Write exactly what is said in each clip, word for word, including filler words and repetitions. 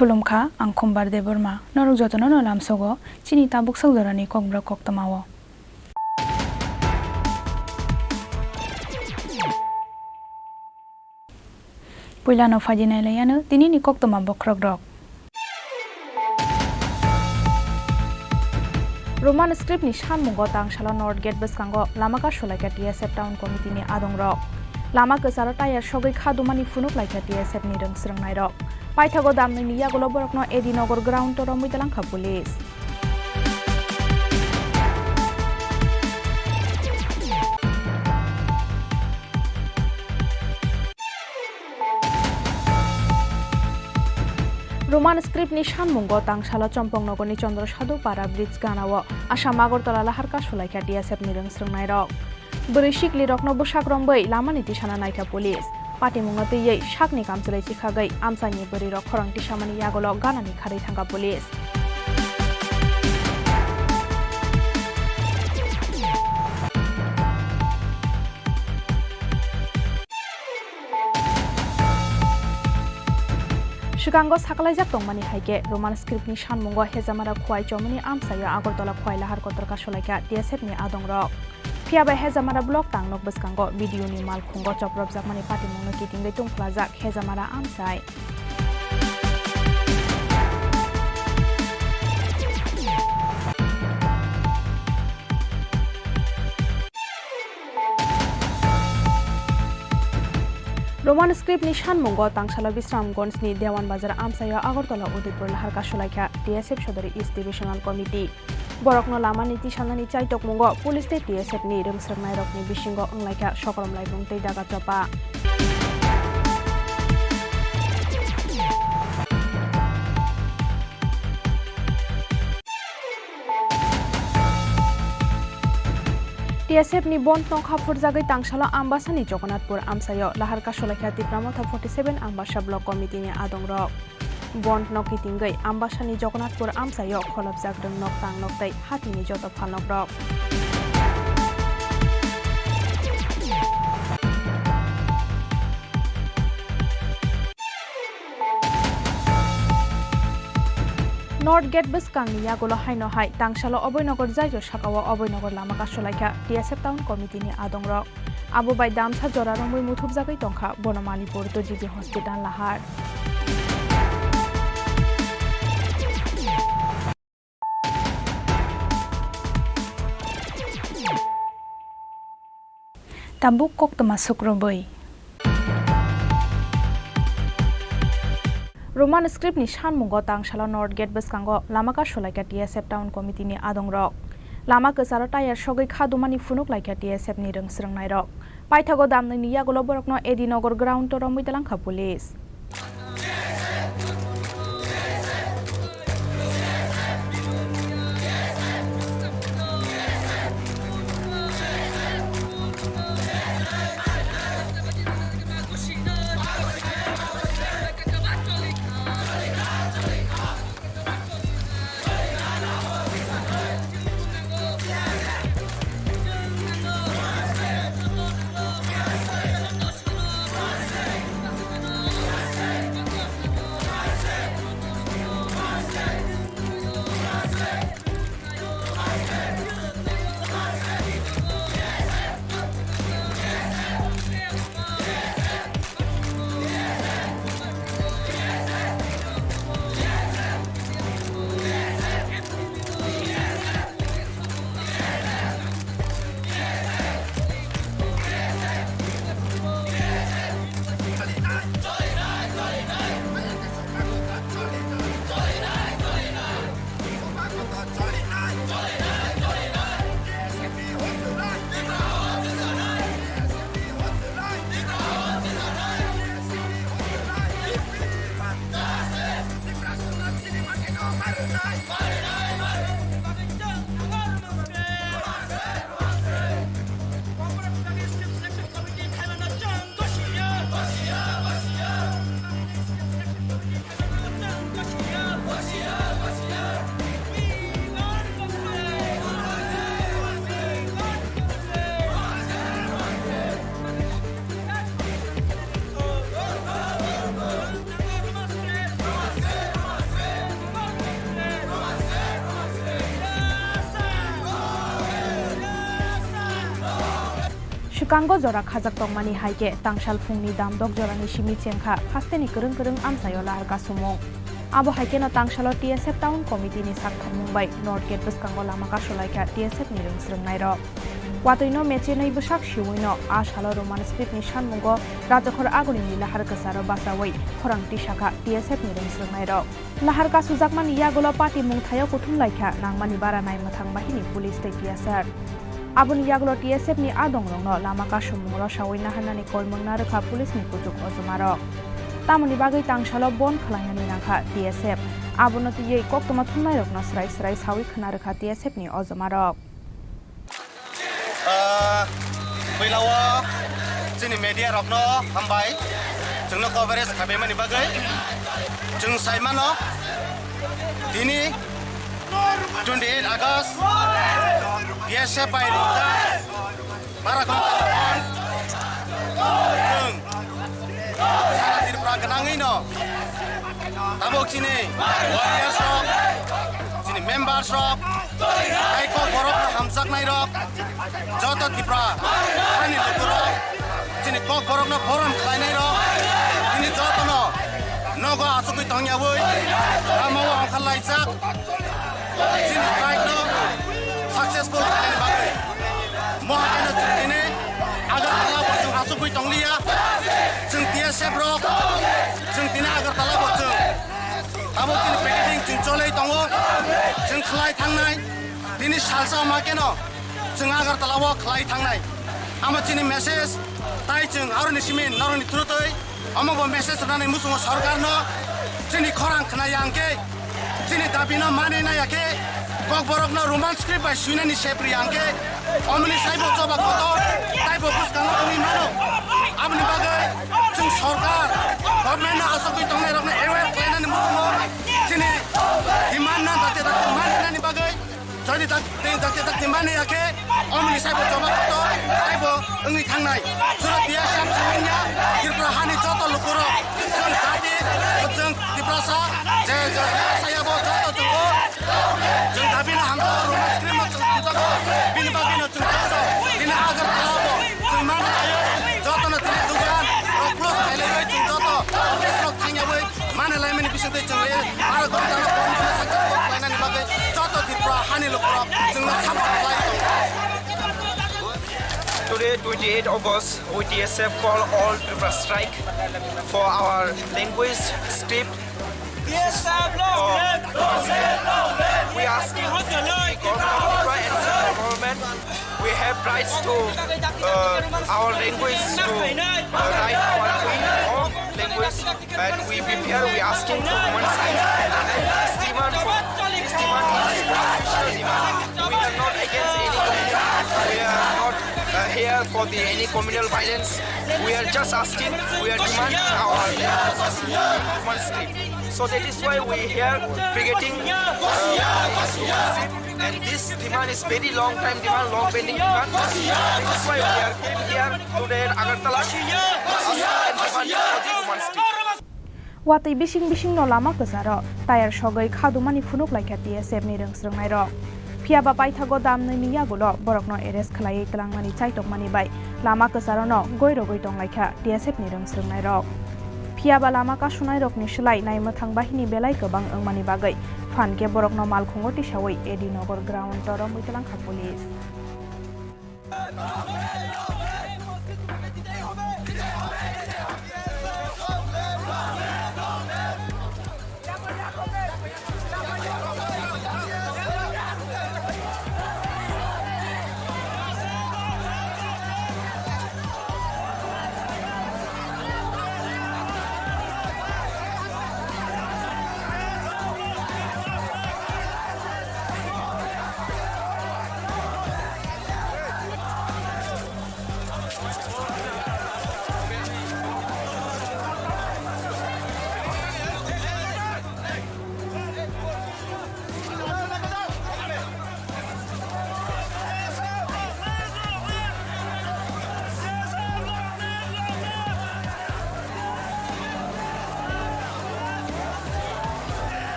Khulumkha, ang Khumbar Debbarma. Norok jotono no lamsogo chini tabuk sak jorani kokborok koktwmao. Puilano phaidi nailaiyano tinini koktwma bokhorokrok. Roman script ni sanmungo tangsalo North Gate bwskango lama kasulaikha T S F Town Committee ni adongrok. Lama kwcharo tayar sogwi kha dumani phunuk laikha T S F ni rwng swrwngnairok. Paithago damnwini yagulo borokno A D Nagar ground o romwi dalangkha police. Roman script ni sanmungo tangsalo Chompong Nagar ni Chandra Sadhu Para bridge ganao Assam Agartala lahar kasulaikha T S F ni rwng swrwngnairok. Bwrwi siklirokno bwsak romwi lamani tisana naikha police. Patimungno twiwi sakni kamchwlwi chikhagwi amchaini bwrwirok khorang tisamani yagulo ganani kharwi thangkha police. Swkango sakalaijak tongmani hai khe, Roman script ni sanmungo Hejamara Khowai chomoni amchaio Agartala Khowai lahar kotor kasulaikha T S F ni adongrok. Phiya bai Hejamara block tangnok bwskango B D O ni malkhungo chopropjakmani patimungno kitingwi tungphlajak Hejamara amchai. Roman script ni sanmungo tangsalo Bisramganj ni Dewan Bazar amchaio Agartala Udaipur lahar kasulaikha T S F Sodori East Divisional Committee. Borokno lamani tisanani chaitokmungo police tei T S F ni rwng swrwngnairokni bisingo wnglaikha sokrom laibung tei daga chopa. T S F ni bond nokha phurjagwi tangsalo Ambasani Jagannathpur amchaio lahar kasulaikha Tipra Motha forty seven Ambasa Block Committee ni adongrok. Bond no kitingwi Ambasani Jagannathpur amchaio kholopjak rwng nok tangnok tei hatini joto phalnokrok. North Gate bwskangni yagulo haino hai tangsalo Abhoynagar Jaitio sakao Abhoynagar lama kasulaikha T S F Town Committee ni adongrok. Abo bai damsa jora romwi muthubjagwi tongkha bono Manipur two G B hospital lahar. Tabuk koktwma sukrubwi. Roman script ni sanmungo tangsalo North Gate bwskango lama kasulaikha T S F Town Committee ni adongrok. Lama kwcharo tayar sogwi kha dumani phunuk laikha T S F ni rwng swrwngnairok. Paithago damnwini yagulo borokno A D Nagar ground o romwi dalangkha police. Bwskango jora khajak tongmani hai khe tangsal phungni damdok jorani simi chengkha hasteni kwrwng kwrwng amchaio lahar kasumung. Abo hai kheno tangsalo T S F Town Committee ni sak thangmung bai North Gate bwskango lama kasulaikha T S F ni rwng swrwngnairok. Watwino mechenwi bwsak siwino a salo Roman script ni sanmungo Rajakhor Agulini lahar kwcharo bachaui khorang tisakha T S F ni rwng swrwngnairok. Lahar kasujakmani yagulo party mungthaio kuthumlaikha nangmani bara naimwthang bahini police tei T S R. Aboni yagulo T S F ni a dongrokno lama kasumung rosaui naharnani koimung narwkha police ni kuchuk ojomarok. Tamoni bagwi tangsalo bon khwlainani nangkha T S F. Abono twiwi koktwma thumnairokno swrai swrai saui khwna rwkha T S F ni ojomarok. Ah, puila o chini media rokno hambai, chwngno coverage khabaimani bagwi. Chwng sai mano, tini twenty eight August, B S F bai rijak bara ghonta ni phan chwng Sara Tripura gwnangwi no tabuk chini warriors rok, chini members rok, tei kokborok no hamjaknai rok, joto Tripura hani lukurok, chini kokborok no borom khlainai rok, tini joto no nogo achugwi tongyawi lama o ongkhar laijak. Chini strike no successful khainani bagwi. Mohakeno chwng tini Agartala bo chwng achugwi tongliya. Chwng T S F rok, chwng tini Agartala bo chwng tabuk chini picketing chwng cholwi tongo. Chwng khlai thangnai, tini salsa ma keno chwng Agartala o khlai thangnai. Amo chini message, tai chwng aroni simi noroni through twi Omo bo message rwnani muchungo sorkarno, chini khorang khna ya hwnkhe, chini dabino manwi nai ya khe, kokborokno Roman script bai swinani sep ri ya hwnkhe, omoni saibo choba kotor, taibo bwskango wngwi mano. Aboni bagwi chwng sorkar, government no achugwi tongnairokno aware khlainani muchungo chini demand no dakti dakti manwi nani bagwi. Jodi tak, tak, tak, tak, timbani ya khe, omoni saibo choba kotor, saibo wngwi thangnai. Sura tiya sam siminya, Tripura hani joto lukurok, chwng jati, chwng Tiprasa, je, je, Tiprasa yabo joto chwng o, chwng dabi na hamjago, Roman script no chwng hamjago, bini bagwi no chwng joto, bini Agartala bo, chwng mani ayo, joto no tini dugan, rok close khailaiwi chwng joto, office rok thangyawi, Mane laimani bisingtwi chwng le aro ghonta no bondh no successful khlainani bagwi joto Tripura hani lukurok chwngno support khlai tongo. Today, twenty-eight August, O T S F call all Tripura strike for our language, script. We are asking the government of Tripura and central government We have rights to, uh, our language, to, uh, write our, we own language, and we prepare, we asking for one side. This demand for, this demand is constitutional demand. We are not against any communal, we are not, uh, here for the, any communal violence. We are just asking, we are demanding our language, one script. So that is why we here picketing, uh, And this demand is very long time demand, long pending demand. This is why we are came here today in Agartala. Ask and demand for the Roman script. Watwi bising bisingno lama kwcharo tayar sogwi khadumani phunuk laikha T S F ni rwng swrwngnairok. Phiyaba paithago damnwini yagulo borokno arrest khlaiwi twlangmani chaitokmani bai lama kwcharono goirogwi tonglaikha T S F ni rwng swrwngnairok. Phiyaba lama kasunairokni slai naimwthang bahini belai kwbang wngmani bagwi phan khe borokno malkhungo tisaui A D Nagar ground-o romwi twlangkha police.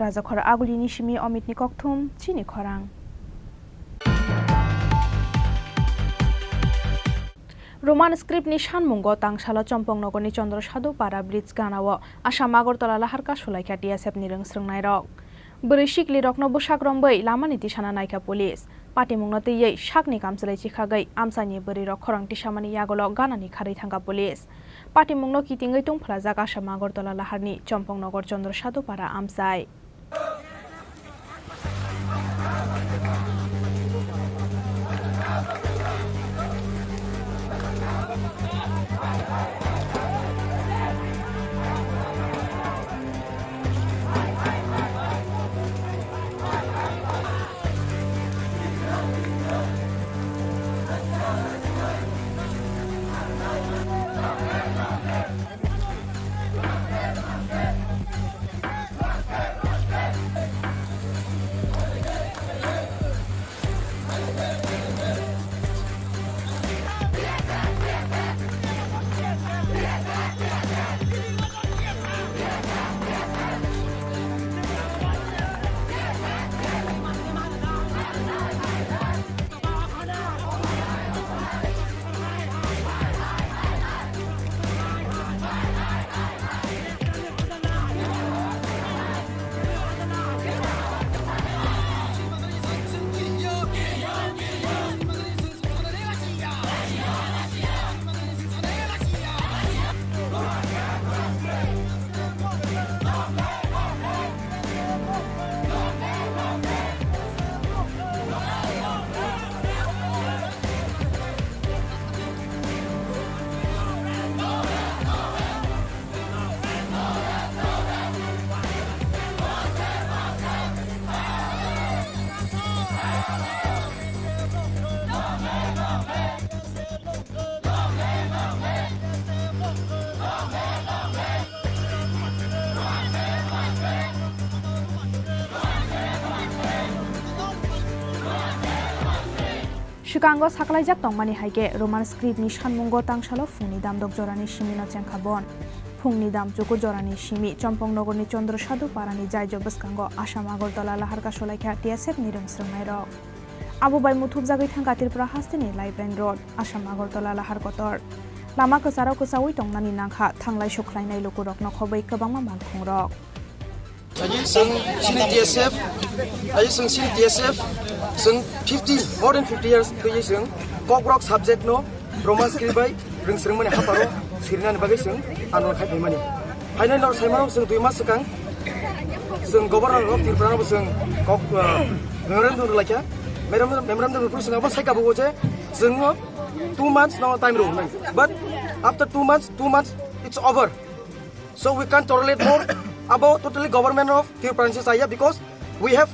Rajakhor Agulini simi Omitni kokthum, chini khorang. Roman script ni sanmungo tangsalo Chompong nogorni Chandra Sadhu Para bridge ganao Assam Agartala lahar kasulaikha T S F ni rwngsrwngnairok. Bwrwi siklirokno bwsak romwi lamani tisana naikha police. Patimungno twiwi sakni kamchwlwi chikhagwi amchaini bwrwirok khorang tisamani yagulo ganani kharwi thangkha police. Patimungno kitingwi tungphlajak Assam Agartala laharni Chompong nogor Chandra Sadhu Para amchai. Swkango saklaijak tongmani hai khe Roman script ni sanmungo tangsalo phungni damdok jorani simi no chengkha bon. Phungni dam chukur jorani simi Chompong nogorni Chandra Sadhu Parani jaijo bwskango Assam Agartala lahar kasulaikha T S F ni rwngsrwngnairok. Abo bai muthubjagwi thangkha Tripura hasteni Lifeline Road, Assam Agartala lahar kotor. Lama kwcharo kwchaui tongnani nangkha thanglai sukhlainai lukurokno khobwi kwbangma malkhungrok. Aji sung sini T S F, aji sung sini T S F, sung fifty, more than fifty years khe sung Kokborok subject no Roman script bai rwngsrwngmani haparo sirinani bagwi sung andolon khai phaimani. Haino nor saimano sung dui mas swkang sung Governor of Tripura no sung kok, uh, memorandum rwlaikha. Memorandum, memorandum rwphuru sung abo saikha bo je sung two months no time rw nai. But after two months, two months, it's over. So we can't tolerate more. Abo totally government of Tripura ni se chaya, because we have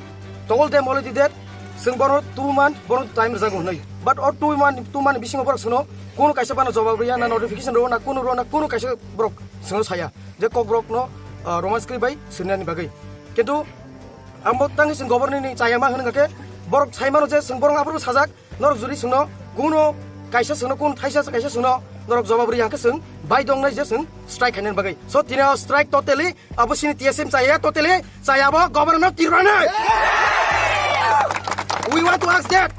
told them already that sung bono two month bono time rwjago hwnwi. But o two month, two month bisingo borok sungno kunu kaisa bana jawab rwya, na notification rwo, na kunu rwo, na kunu kaisa borok sungno saya je Kokborok no, ah, Roman script bai swnani bagwi. Kintu amo tangwi sung government ni chaya ma hwnwi khe borok saimano je sung borok aphuru sajak. Norok jodi sungno kuno kaisa sungno kun thaisa kaisa sungno norok jawab rwya hwnkhe sung bai dongnai je sung strike khainani bagwi. So tini o strike totally abo sini T S M chaya, totally chaya abo Governor of Tripura ni. We want to ask that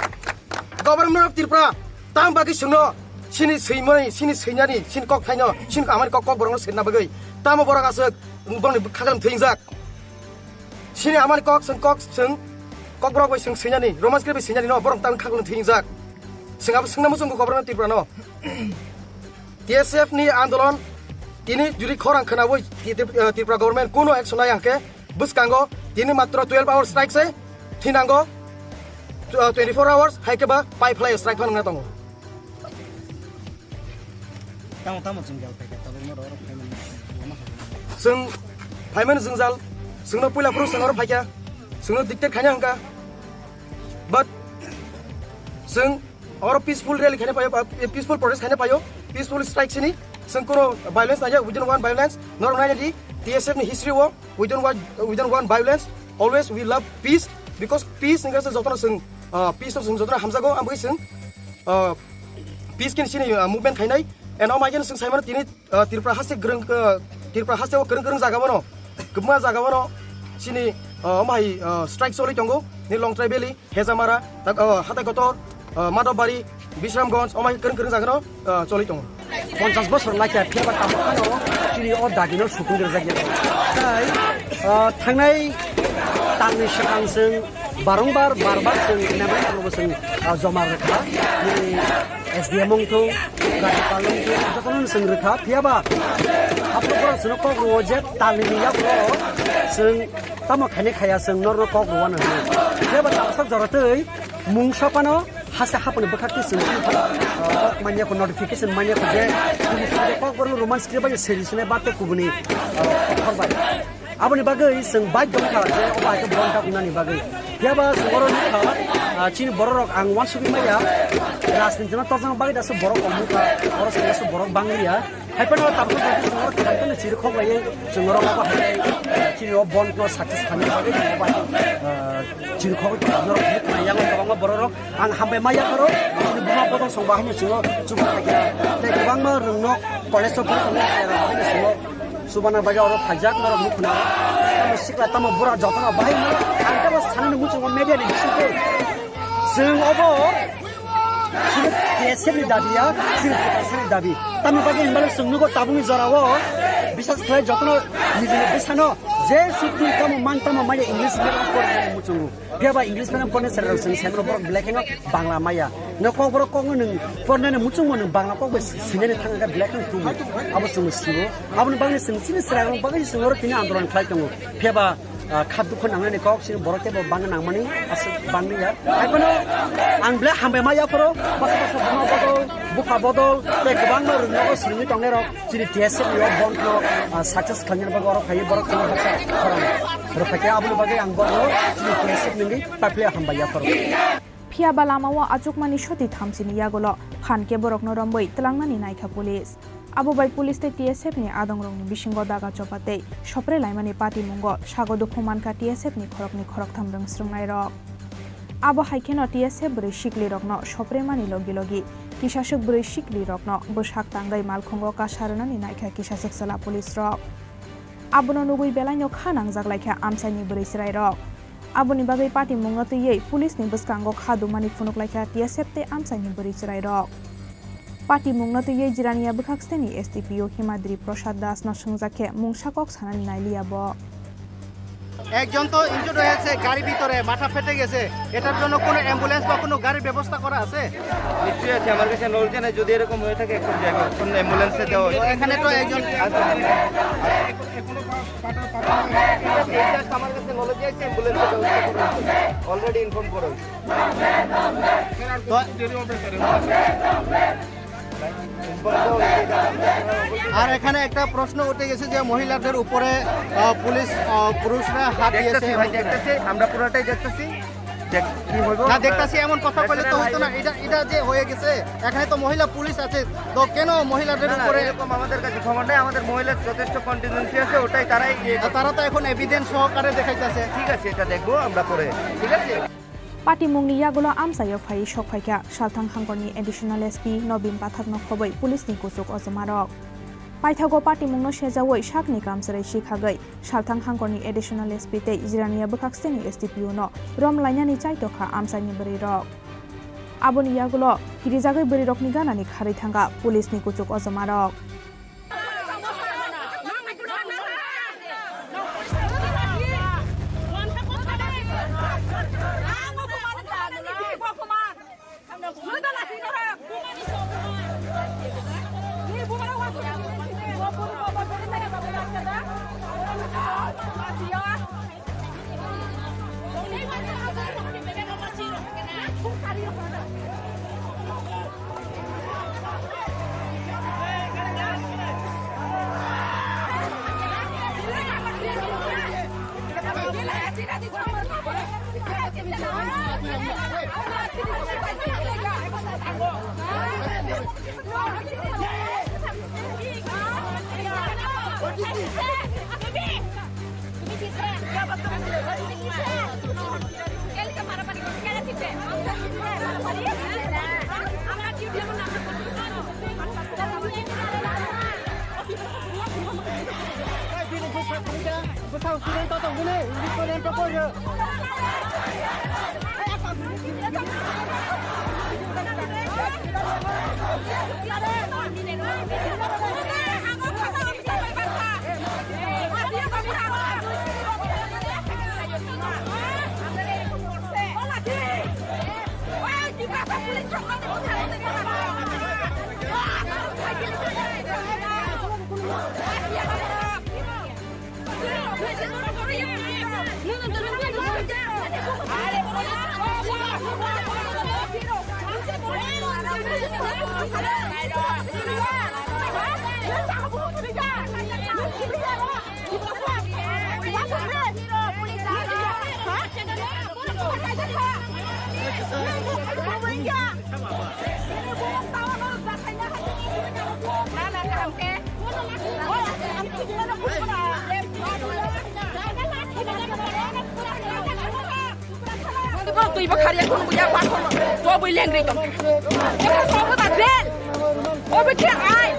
Governor of Tripura tam bagwi sungno sini swimani, sini swinani, sini kok thaino, sini amani kok, Kokborokno swina bagwi tamo borok aswk borokni khaklam thwingjak. Sini amani kok sung kok sung Kokborok bai sung swinani, Roman script bai swinani no, borok tang khaklo thwingjak. Sung abo sungna muchungo Governor Tripura no. T S F ni andolon tini juri khorang khwnawi Tri-, Tri-, Tripura government kuno action nai hwnkhe bwskango tini matro twelve hours strike se thinango, uh, twenty-four hours hai khe ba pai phlai strike phano wngna tongo. Tamo tamo jwngjal phaikha, tabuk no oro phaimani lama hai. Chwng phaimani jwngjal, chwngno puila phuru chwng oro phaikha, chwngno dictate khaina hwnkha. But chwng oro peaceful rally khaina phaio, uh, peaceful protest khaina phaio, peaceful strike sini, chwng kuno violence naiya, we don't want violence, norok naina di, T S F ni history o, we don't want, we don't want violence, always we love peace, because peace hwnkhe se jotono chwng, uh, peace no chwng jotono hamjago, ang bagwi chwng, uh, peace kini sini, uh, movement khainai, and o maikhe chwng saimano tini, uh, Tripura haste gwrwng, uh, Tripura haste o kwrwng kwrwng jaga bono, kwbangma jaga bono sini Ah, omo hai, ah, strike choli tongo, ni Longtrai Valley, Hejamara, tak, ah, Hatai Kotor, ah, Madhobari, Bisramganj, omo hai kwrwng kwrwng jaga no, ah, choli tongo. Ponchas bosor laikha, phiya ba tamo phano chini o dagi no sukung rwjak ya. Tai, ah, thangnai tangni swkang chwng barongbar, barbar chwng enamel tangbo chwng, ah, joma rwkha. Nini S D M wngthung, Rajyapal wngthung, jotono chwng rwkha. Phiya ba haphuru borok chwngno kok rwo je talni ni yaphuru chwng tamo khaini khaya chwng norno kok rwano hinwi. Phiya ba tabasok jora twi mungsa phano hase haponi bwkhak twi chwng kok manya kho, notification manya kho je police kok borok roman script bai seri sene ba te kubuni, ah, kok bai. Aboni bagwi chwng baidho wngkha je obo hai khe bon ta wngnani bagwi. Phiya ba chwng oro nukha, ah, chini bororok ang uansugwi maya, rajniti no torjakna bagwi dasu borok kok nukha, oro chwng dasu borok bangliya. Hai phano tabuk tabuk chwng oro kwtal phano chirikhok laiwi chwng oro obo hai, ah, chini o bon no success khamna bagwi chwng obo hai, ah, chirikhok norok nukha yang kwbangma bororok. Ang hambai ma yapharo, chini buma bodol song bahai no chwng o chukha kha. Tei kwbangma rwng no college o phai tongwi chwng o chubana bagwi oro phaijak norok nukho na. Tamo sikla tamo bura jotono bahai no ang tamo sanani muchungo media ni bisingtwi. Chwng obo chini T S F ni dabi ya, chini T S F ni dabi. Tamo bagwi hinba chwng nugo tabukni jora o bisas khlai jotono nijini bwsano je sukni tamo man tamo maya English medium pornani muchungo. Phiya ba English medium pornai chwrai rok chwng sai mano borok belai kheno Bangla maya. No kok borok kok no nwng pornani muchungmo nwng Bangla kok bai sinani thang khe belai kheno tubu. Abo chwng sio. Aboni bagwi chwng chini chwrai rok bagwi chwng oro tini andolon khlai tongo. Phiya ba, ah, kha dukhu nangnani kok chini borok teibo bangna nangmani aswk bangni ya. Hai phano ang belai hambai ma yapharo bwsa bwsa buma bodol, bupha bodol tei kwbangma rwngnogo swrwngwi tongnai rok. Chini T S F ni o bond no, ah, success khlaina bagwi oro phaiwi borok chini haksa khorang rwphai khe aboni bagwi ang borok no chini T S F nungwi taphile hambai yapharo. Phiya ba lama o achukmani soti thamchini yagulo phan khe borokno romwi twlangnani naikha police. Abo bai police tei T S F ni adongrokni bisingo daga chopa tei sopre laimani patimungo sago dukhu mankha T S F ni khoroknwi khoroktham rwngsrwngnairok. Abo hai kheno T S F bwrwi siklirokno sopremani logi logi kisaswk bwrwi siklirokno bwsak tangwi malkhungo kasa rwnani naikha kisaswk chwla police rok. Abono nugwi belaino kha nangjak laikha amchaini bwrwi chwrairok. Aboni bagwi patimungno twiwi police ni bwskango kha dumani phunuk laikha T S F tei amchaini bwrwi chwrairok. Patimungno twiwi Jirania bwkhak steni S D P O Himadri Prasad Das no swngjak khe mungsa kok sanani nailiya bo. একজন তো ইনজুর্ড হয়েছে গাড়ি ভিতরে, মাথা ফেটে গেছে, এটার জন্য কোনো অ্যাম্বুলেন্স বা কোনো গাড়ির ব্যবস্থা করা আছে? নিশ্চয়ই আছে, আমার কাছে নলেজে নাই, যদি এরকম হয়ে থাকে এখন জায়গা কোন অ্যাম্বুলেন্সে দেওয়া হয়। এখানে তো একজন আছে। ঠিক আছে, just আমার কাছে নলেজে আছে, অ্যাম্বুলেন্সের ব্যবস্থা করা হয়েছে, অলরেডি ইনফর্ম করা হয়েছে। তো আর এখানে একটা প্রশ্ন উঠে গেছে যে মহিলাদের উপরে, আহ, পুলিশ, আহ, পুরুষরা হাত দিয়েছে দেখতেছি ভাই, এবং দেখতেছি, আমরা পুরোটাই দেখতেছি। দেখ, কি হইব? না, আমরা দেখতাছি এমন কথা কইলে তো হইতো না। এটা, এটা যে হয়ে গেছে, এখানে তো মহিলা পুলিশ আছে, তো কেন মহিলাদের না, না, উপরে? এরকম আমাদের কাছে খবর নেই, আমাদের মহিলার যথেষ্ট কন্টিনজেন্সি আছে, ওটাই তারাই ইয়ে আর তারা তো এখন এভিডেন্স সহকারে দেখাইতেছে। ঠিক আছে, এটা দেখবো আমরা পরে, ঠিক আছে? Patimungni yagulo amchaio phaiwi sok phaikha Salthang hangkorni additional S P Nobin Pathakno khobwi police ni kuchuk ojomarok. Paithago patimungno sejaui sakni kamchwrai sikhagwi Salthang hangkorni additional S P tei Jirania bwkhak steni S D P O no rom lainani chaitokha amchaini bwrwirok. Aboni yagulo kirijagwi bwrwirokni ganani kharwi thangkha police ni kuchuk ojomarok. Bwsang student to tongmani, English medium to porio. Twi bo khariya khun buya ba khun. To bui leng ri tong. Eka sobo da jail. Obo khe ai.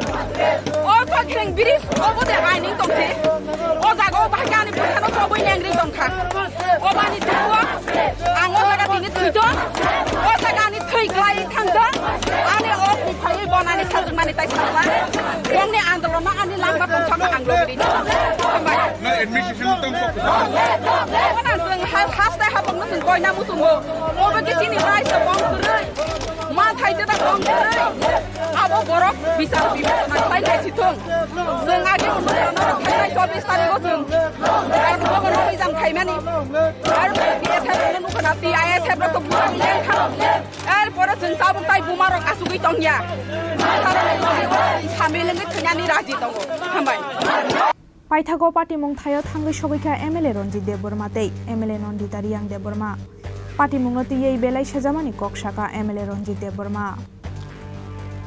O to kheng biri obo de ai ning tong si. O jaga o bahai ani bwsano to bui leng ri tong kha. O bani twi bo. Ang o jaga tini thwi tong. O jaga ani thwi klai thang tong. Ani o thwi phai bo nani sajwk mani tai sajwk. Bongni andolon no ani langma tong kha ang lobri. Hambai. Na administration tong kha. Ona jeng hal haste habong no jeng koina mutungo. Obo khe chini bai sa bong kwrwi. Ma thai te da bong kwrwi. Abo borok bisar bibesona khlai nai si thung. Jeng age uno thai nai chobbish tarikh o jeng. Bai sa bong no bijam khaimani. Ar B S F no nukho na T I S F rok to buchang leng kha. Er pore jeng tabuk tai buma rok asugwi tongya. Sami lengwi thanyani raji tongo. Hambai. Paithago patimung thaio thangwi sogwi kha M L A Ranjit Debbarma tei M L A Nandita Riyang Debbarma. Patimungno twiwi belai sejamani kok saka M L A Ranjit Debbarma.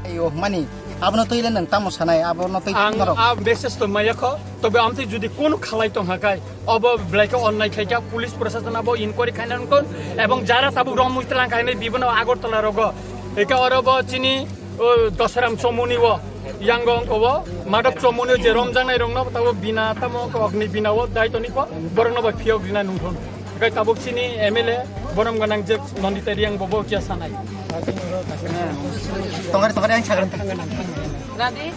Ayo, mani, abono twi le nang tamo sanai, abono twi Ang norok. A message to maya kho, tobe amtwi jodi kono khalai tong hakai, obo belai khe onnai khai kha, police proshashan abo inquiry khaina nungkon, ebong jara tabuk rom muitlang khainai bibono Agartala rogo. Eka oro bo chini, o, Dosaram Chomuni o, yango ongko o, Madhab Chomuni o je romjaknai rokno tabo bina tamo kok ni bina o dai toni ko, borokno bo phiyok rina nungthon. Eka tabuk chini M L A borom ganang je Nandita Riyang bo bo kya sanai. Tongari tongari ang sagar. Nadi,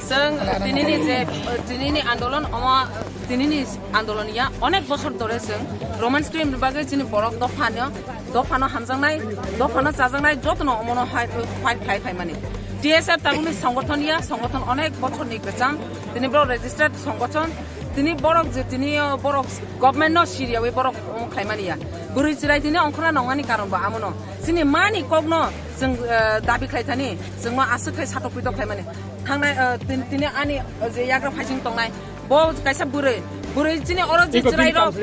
seng, tinini je, tinini andolon, omo, tinini andolon ya, onek bosor dore seng, Roman script bagwi chini borok dophano, dophano hamjaknai, dophano chajaknai, jotono omono hai, fight khai phaimani. T S F tabukni songothon ya, songothon onek bosorni kwcham, tini borok registered songothon, tini borok je tini, o, borok government no siriyawi borok omo khlaimani ya. Bwrwi chwrai tini ongkhorna nongmani karon bo amono. Chini mani kokno chwng, eh, dabi khlai thani, chwngno aswk khai satok pitok khlaimani. Thangnai, eh, tin-, tini ani, eh, je yagra phaising tongnai, bo kaisa bwrwi, bwrwi chini oro je chwrai rok.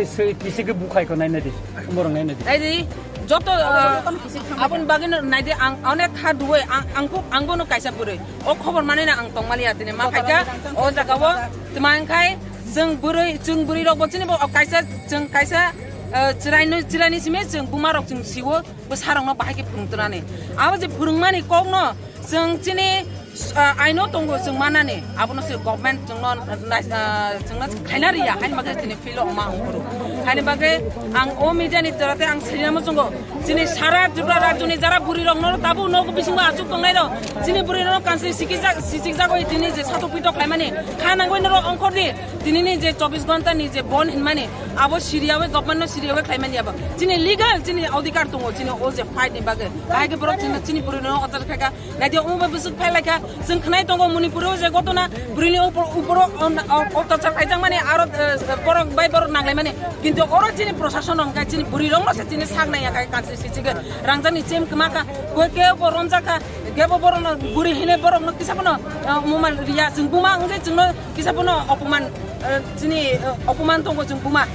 Kisi ke bukhai ko nai nadi, borok nai nadi. Nai di, joto, eh, aboni bagwi no nai di, ang onek kha duwi, ang, ang kuk, ang bono kaisa bwrwi. O khobor manwi na ang tongmaliya tini ma phaikha, o jaga o tma wngkhai chwng bwrwi, chwng bwrwi rok bo chini bo kaisa, chwng kaisa, eh, chwraino, chwraini simi chwng buma rok chwng siwo. Bwsarokno bahai khe phwrwng twnani. Abo je phwrwngmani kokno chwng chini, ah, aino tongo chwng manani. Abono se government chwngno nai-, ah, chwngno khaina riya. Haini bagwi chini filo ma ongkhoro. Haini bagwi ang o media ni jora tei ang sinamo chwngo. Chini sara Tripura rajyoni jara bwrwi rokno tabuk nogo bisingo achuk tongnai rok. Chini bwrwi rok kansi sikijak, sichikjagwi tini je satok pitok khlaimani. Kha nangwi norok ongkhordi. Tinini je chobbish ghonta ni je bon hinmani, abo siriyawi, government no siriyawi khlaimani abo. Chini legal, chini odhikar tongo, chini o je fight ni bagwi. Bahai khe borok chini, chini bwrwi no otor khaika. Naidi omo bai bwswk phai laikha, chwng khnai tongo Manipur o je gotona, bwrwi ni upor, upor o, o, o torchar khaijak mani, aro, eh, borok bai borok nanglai mani. Kintu oro chini prosason rok hwnkhe chini bwrwi rok no se chini sak nai ya khai kansi sichigwi. Rangjak ni chem kwma kha, koi kebo romjak kha, kebo borok no bwrwi hinwi borok no kisa phano, eh, mumal riya, chwng buma wngwi chwng no Kisa bono opoman, eh, chini, eh, opoman tongo chwng buma.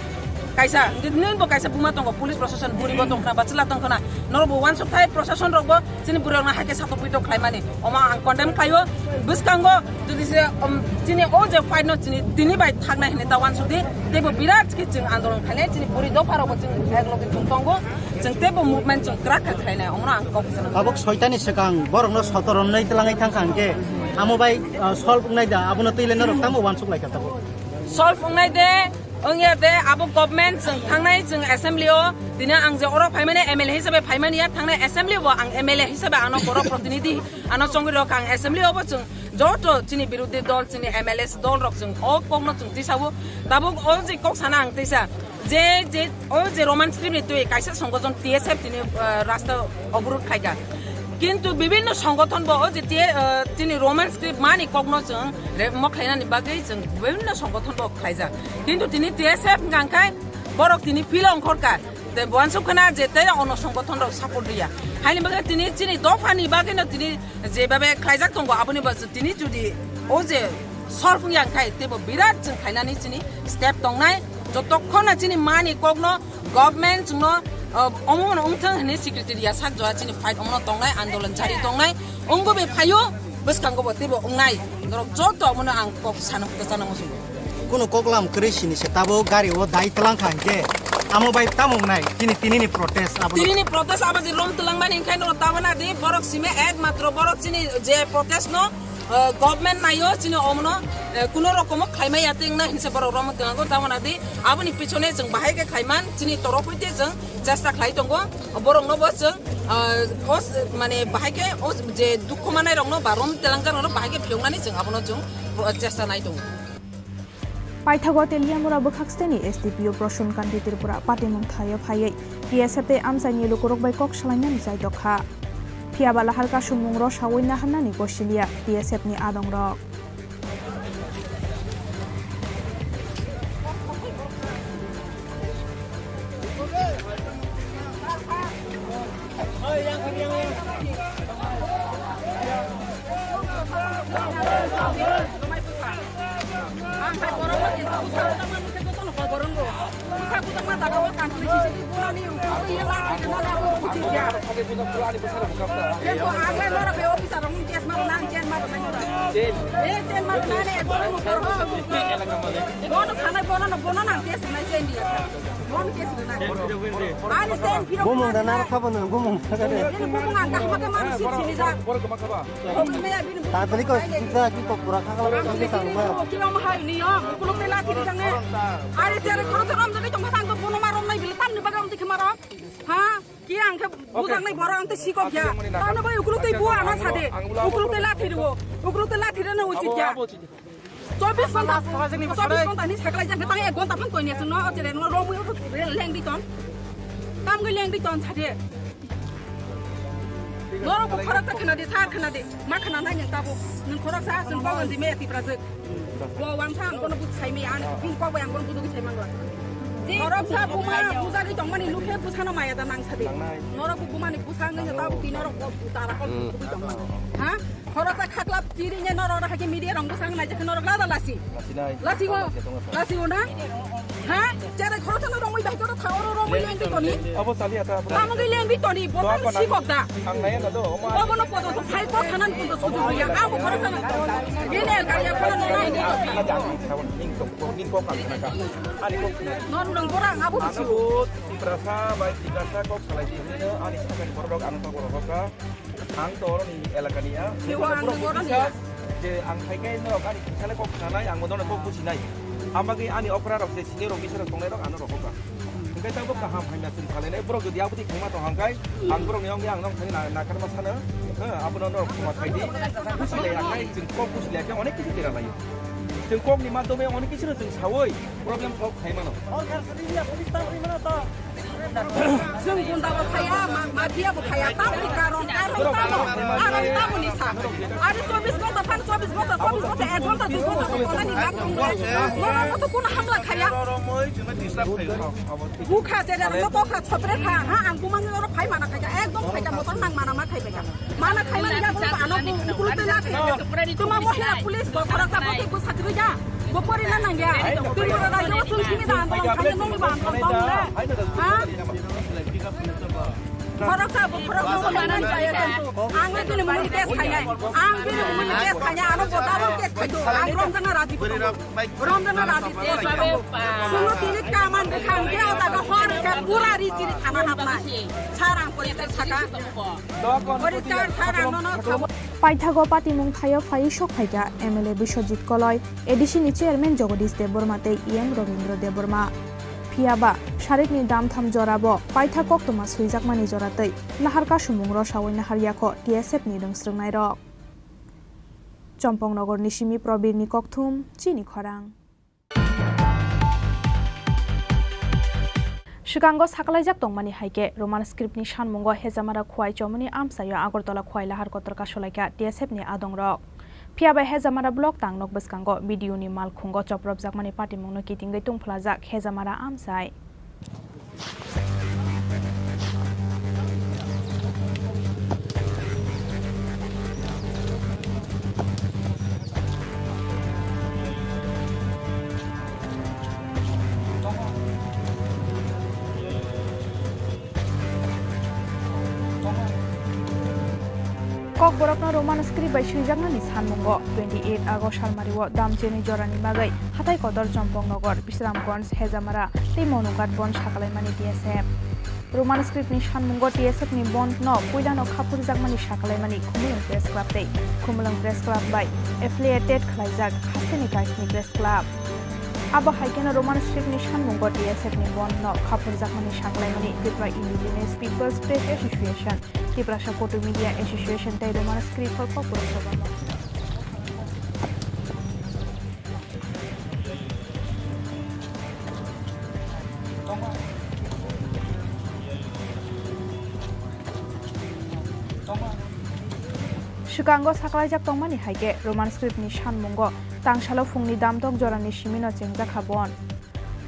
Kaisa, nini bo kaisa buma tongo, police proshashan buri bo tongkhna, ba chwla tongkhna. Norok bo uansuk thai proshashan rok bo chini bwrwi rokno hai khe satok puitok khlaimani. Omo ang condemn khlaio. Bwskango jodi se, um, chini o je fight no chini tini bai thaknai hinwi ta uansuk di. Tei bo birat khe chwng andolon khainai, chini buri dopha rok bo chwng ek loge chwng tongo. Chwng teibo movement chwng kwrak khe khlainai, omono ang kok sana. Tabuk soitani swkang borokno soto romnai twlangwi thangkha hwnkhe, amo bai, ah, solve wngnai da, abono twi le norok tamo uansuk lai kha tabuk? Solve wngnai de, Wngya de abo government chwng thangnai chwng assembly o, tini ang je oro phaimani M L A hisabe phaimani ya, thangnai assembly bo ang M L A hisabe ano borok protinidhi ano chongwi rok ang assembly o bo chwng joto chini birodhi dol chini M L A dol rok chwng o kokno chwng tisao tabuk o je kok sana ang tisa je je o je Roman script ni twi kaisa songgojon T S F tini, ah, rasta oborod khaika. Kintu bibinno songothon bo o je te, ah, tini Roman script mani kokno chwng re-, mokhlainani bagwi chwng bibinno songothon bo khlaijak. Kintu tini T S F hwnkha khe borok tini phila ongkhorka. Tei buansuk khna je tei ono songothon rok support riya. Haini bagwi tini chini dophani bagwino tini jebabe khlaijak tongo aboni bo tini jodi o je solve wngya khai teibo birat chwng khainani chini step tongnai. Jotokhon chini mani kokno government chwngno, uh, omo mano wngthang hwnwi secretary ya sak jora chini fight omono tongnai, andolon jari tongnai, wngbo be phaio, bwskango bo teibo wngnai. Norok joto omono ang kok sana hwnkhe sana muchungo. Kunu koklam kwrwi sini se tabo gari o dai tlang kha hwnkhe amo bai tamo wngnai chini tinini protest abo. Tinini protest abo je lom twlangmani hwnkhe no tabana di borok simi ekmatro borok chini je protest no eh, government naio chini omono, eh, kuno rokomo khlaimai ya tei wngna hinsa borok romwi twngo, tamona di aboni pichone chwng bahai khe khlaiman chini torop hoite chwng chesta khlai tongo, borokno bo chwng, eh, o s-, mane bahai khe o je dukhu manai rokno ba rom telangkar rokno bahai khe phiyoknani chwng abono chwng, eh, chesta nai tongo. Paithago Teliamura bwkhaksteni S D P O Prasun Kanti Tripura patimung thaio phaiwi T S F tei amchaini lukurok bai kok salainani chaidok kha. Phiyaba lahar kasumung rw sawi naharnani gosilia T S F ni adongrok. Bumung da naro khabo no, bumung da kade. Tatali ko sisa ki ko pura khakala ko ki tangma. Ha? Ki ang khe bujaknai borok ang tei sikok ya. Tamo bai ukuluk tei bua ano sade. Ukuluk tei lathi rwo. Ukuluk tei lathi rwna uchit ya. Chobis ghonta, chobis ghonta ni sakhlai jak tang ek ghonta phan koini aswk no jere no romwi leng di ton. Tam gwi leng di ton sade. Norok bo khorok ta khna di, sar khna di. Ma khna nai nang tabuk. Nung khorok sa aswk ko di me tipra jek. Bo wangsa ang bono buji sai maya, ani bini kok bai ang bono buji sai mangla. Norok sa buma bujagwi tongmani lukhe bwsano maya da nang sadi. Norok bo bumani bwsa wngwi tabo twi norok bo tara kok bugwi tongmani. Ha? Khoroksa khaklap tiri nge norok hake media rong bwsa nai jakhe norok lada lasi. Lasi o, lasi o na? Ha? Jere khoroksa no romwi bai toro tha oro romwi lengwi toni. Abo sali ata. Tamo gwi lengwi toni, bo tamo sikok da. Ang nai na do. Obo no podo to phai ko thanan podo sudu ya. Abo khoroksa no. Bini el kaliya khoroksa no. Ani kok kali na ka. Ani kok. Non nang borang abo bisi. Anu Tiprasa bai Tiprasa kok salai di hino ani sakani borok ano kok borok ka. Ang to oroni elaka ni ya. Siwa ang borok ni ya. Je ang khai kai no ani kisale kok sanai ang mono kok businai. Amagi ani okra rok se sini rok bisa rok tongnai rok ano rok ka. Hingke tabo kaham haina sin khalai nai borok jodi abudi khema to hangkai ang borok ni ong yang nong thani na karma sana. Ha abono no khema khai di. Businai akai jing kok businai akai onek kisu tira lai. Chwng kokni madhyome onek kisu chwng sawi problem solve khai mano. Chwng gunda bo khaya, ma-, mafia bo khaya, tamni karon, karon tamo, karon tamo ni sa. Ari chobis ghonta phan chobis ghonta, chobis ghonta, ek ghonta, dui ghonta, ghonta ni bak ghonta. Nono to kono hamla khaya. Bukha jere no kokha chopre kha, ha ang bumang oro phai mana khaja, ekdom khaja motor nang mana ma khai beka. Mana khai mana ya ko ano ko ukuluk tela khe. Tuma mohila police bo khorok ta bote ko sakri ja. Bo pori na nang ya. Tuma ra yo chung simi da ang ko khai no ba ang ko tong le. Ha? Khorok ta bo khorok ta bo na nang ya. Ang le bini mumuni case khai nai. Ang bini mumuni case khai nai. Ano bo double case khai do. Ang rom jana raji bo. Rom jana raji case khai do. Suno tini kaman de khang de ota ga hor ka pura ri chiri thana hapnai. Sarang pori ta saka. Pori ta sarang no no. Paithago patimung thaio phaiwi sok phaikha M L A Biswajit Koloi, A D C ni chairman Jagadish Debbarma tei E M Rabindra Debbarma. Phiyaba, sarikni damtham jorabo paithak koktwma swijakmani jora tei nahar kasumung rosaui nahar yakho T S F ni rwngsrwngnairok. Chompong Nogor ni simi Probir ni kokthum, chini khorang. Swkango sakalaijak tongmani hai khe Roman script ni sanmungo Hejamara Khwai Chomoni amchaio Agartala Khwai Lahar kotor kasulaikha T S F ni adongrok. Phiyaba Hejamara block tangnok bwskango B D O ni malkhungo chopropjakmani patimungno kitingwi tungphlajak Hejamara amchai. Kokborokno Roman script bai swijaknani sanmungo twenty eight August salmario damchenwi jorani bagwi hathai kotor Chompong Nogor, Bisramganj, Hejamara tei Monughat bon sakalaimani T S F. Roman script ni sanmungo T S F ni bond no puilano khaphurjakmani sakalaimani Khumulwng Press Club tei Khumulwng Press Club bai affiliated khlaijak hasteni kaisni Press Club. Abo hai kheno Roman script ni sanmungo T S F ni bond no khaphurjakmani sakalaimani Tripura Indigenous People's Press Association, Tiprasa Photo Media Association tei Roman script hor kokborok sobo no. Swkango sakalaijak tongmani hai khe Roman script ni sanmungo tangsalo phungni damtok jorani simino chengjakha bon.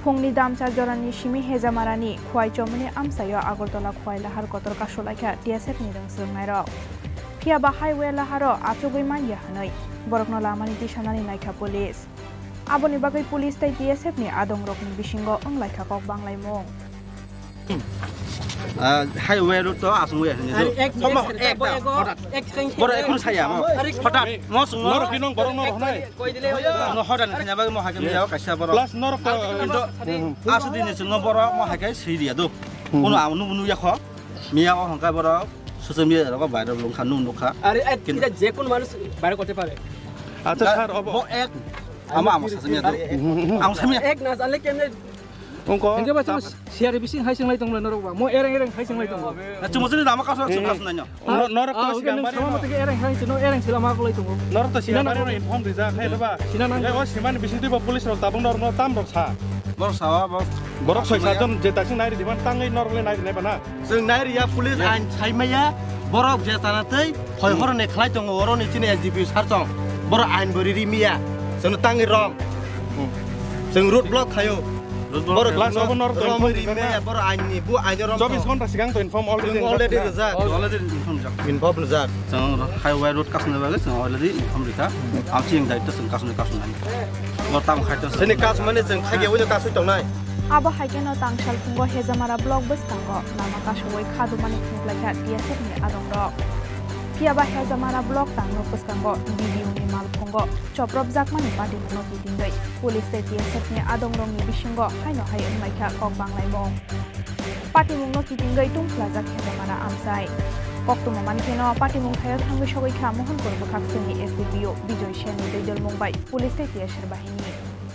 Phungni damcha jorani simi Hejamarani Khwai Chomoni amchaio Agartala Khwai Lahar kotor kasulaikha T S F ni rwngsrwngnairok. Phiyaba highway laharo achugwi manya hwnwi borokno lamani tisanani naikha police. Aboni bagwi police tei T S F ni adongrokni bisingo wnglaikha kok banglaimung. Ah, highway road to aswngwi aswngwi. Are ek Somo, ek ek bo da, ego, hodat. Ek train Boro khe ekun saya mo. Are Hodat, mo sungno. Norok binong borok norok honai. Koi dile. No hodat khanya bagwi mo hakem ya kaisa borok. Plus norok ko. Kintu asu dini sungno borok mo hakai siriya do. Kono ang nu nu yakho. Miya o hongkai borok. Social media rogo viral lungkha nu nukha. Are ek Kintu kita je kono manush viral korte pare. Acha sir, obo. Bo ek. Ama ama sasamiya do. Ang samiya. Ek na janle kemne Ongko. Hingke ba chama siari bising hai singlai tongla norok ba. Mo ereng ereng hai singlai tongo. Na chumujuni lama kaso chum kaso nanyo. Nor-, norok to sigang bari no. Sama tege ereng hai sino ereng sila ma kolai tongo. Norok to sigang bari no inform rija khai ba. Sina nang. Ego simani bising tiba police rok tabung norok no tam rok sa. Borok sawa bo. Borok soi sajon je tasing nai ri diban tangwi norok le nai ri nai bana. Chwng nai ri ya police ain sai maya borok je tana tei hoi horone khlai tongo oro ni chini S D P sir chong. Borok ain bo ri ri miya. Chwng tangwi rom. Chwng road block khayo. Borok last obo norok rom ri miya borok ain ni bu ain rom. Chobis ghonta sigang to inform already. Chwng already rijak. Already inform jak. Inform rijak. Chwng highway road kasna bagwi chwng already inform rikha. Ang chini daitwa chwng kasna kasna. Bo tam khai to. Chini kasmani chwng khage wino kasui tongnai. Abo hai kheno tangsal phungo Hejamara block bwskango lama kasui khadumani phunukhlaikha T S F ni adongrok. Phiyaba Hejamara block tangnok bwskango B D O ni malphungo chopropjakmani patimungno kitingwi police tei T S F ni adongrokni bisingo haino hai wnglaikha kok banglaimung. Patimungno kitingwi tungphlajak Hejamara amchai. Koktwma mankheno patimung thaio thangwi sogwi kha Mohanpur bwkhak sengni S D P O Bijoy Sen ni twi dwlmung bai police tei T S R bahini.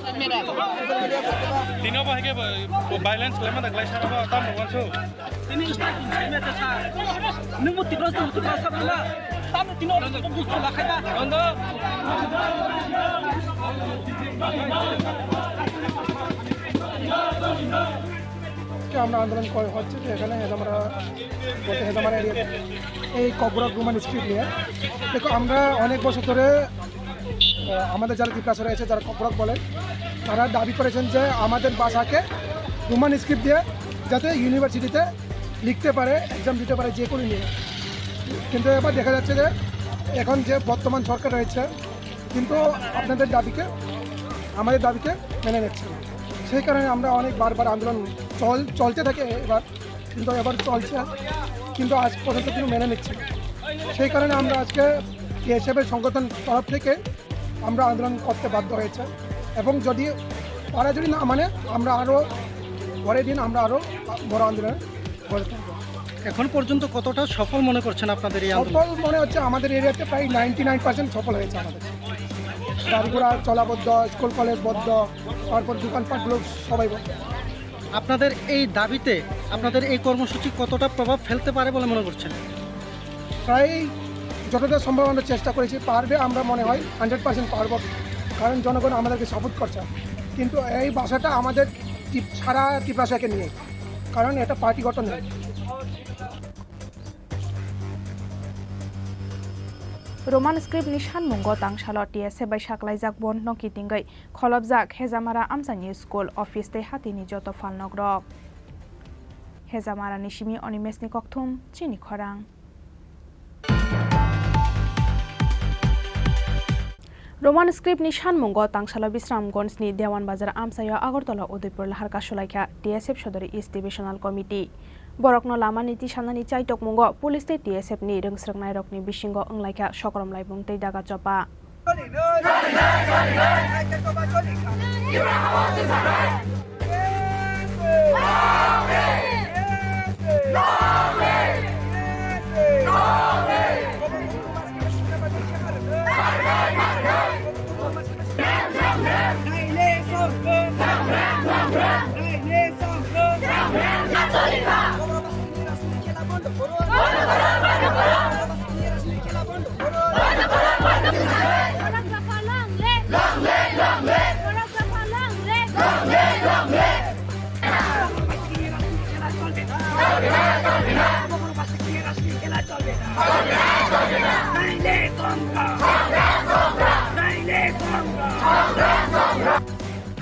Tini obo hai khe bo, bo violence khlaima da khlai sara bo, tamo bo wansu. Tini starting sai mete sa. Nungbo Tiprasa, Tiprasa bela. Tamo tini obo buku chula khai da. Bondo. আজকে আমরা আন্দোলন করা হচ্ছে যে এখানে হেজামারা, বলতে হেজামারা এরিয়াতে এই ককবরক রোমান স্ক্রিপ্ট নিয়ে। দেখো, আমরা অনেক বছর ধরে, আহ, আমাদের যারা তিপ্রাসা রয়েছে, যারা ককবরক বলে, তারা দাবি করেছেন যে আমাদের ভাষাকে রোমান স্ক্রিপ্ট দিয়ে যাতে ইউনিভার্সিটিতে লিখতে পারে, এক্সাম দিতে পারে, যে কোনো নিয়ে। কিন্তু এবার দেখা যাচ্ছে যে এখন যে বর্তমান সরকার রয়েছে, কিন্তু আপনাদের দাবিকে, আমাদের দাবিকে মেনে নিচ্ছে না। সেই কারণে আমরা অনেক বারবার আন্দোলন চল-, চলতে থাকে এবার, কিন্তু এবার চলছে, কিন্তু আজ পর্যন্ত কিন্তু মেনে নিচ্ছে না। সেই কারণে আমরা আজকে টিএসএফ এর সংগঠন তরফ থেকে আমরা আন্দোলন করতে বাধ্য হয়েছে এবং যদি তারা যদি না মানে, আমরা আরও পরের দিন আমরা আরও বড় আন্দোলনে গড়ে তুলব। এখন পর্যন্ত কতটা সফল মনে করছেন আপনাদের এই আন্দোলন? সফল মনে হচ্ছে, আমাদের এরিয়াতে প্রায় নাইনটি নাইন পার্সেন্ট সফল হয়েছে আমাদের। গাড়ি ঘোড়া চলা বন্ধ, স্কুল কলেজ বন্ধ, তারপর দোকানপাটগুলো সবাই বন্ধ। আপনাদের এই দাবিতে, আপনাদের এই কর্মসূচি কতটা প্রভাব ফেলতে পারে বলে মনে করছেন? প্রায় যতটা সম্ভব আমরা চেষ্টা করেছি, পারবে, আমরা মনে হয় হান্ড্রেড পার্সেন্ট পারবো, কারণ জনগণ আমাদেরকে সাপোর্ট করছে। কিন্তু এই ভাষাটা আমাদের ত্রিপ-, সারা ত্রিপ্রাসাকে নিয়ে, কারণ এটা পার্টিগত নয়। Roman script ni sanmungo tangsalo T S F bai saklaijak bond no kitingwi kholopjak Hejamara amchaini school, office tei hatini joto phalnokrok. Hejamara ni simi Animesh ni kokthum, chini khorang. Roman script ni sanmungo tangsalo Bisramganj ni Dewan Bazar amchaio Agartala Udaipur lahar kasulaikha T S F Sodori East Divisional Committee. Borokno lama ni tisanani chaitokmungo police tei T S F ni rwngsrwknairokni bisingo wnglaikha sokrom laimung tei daga chopa.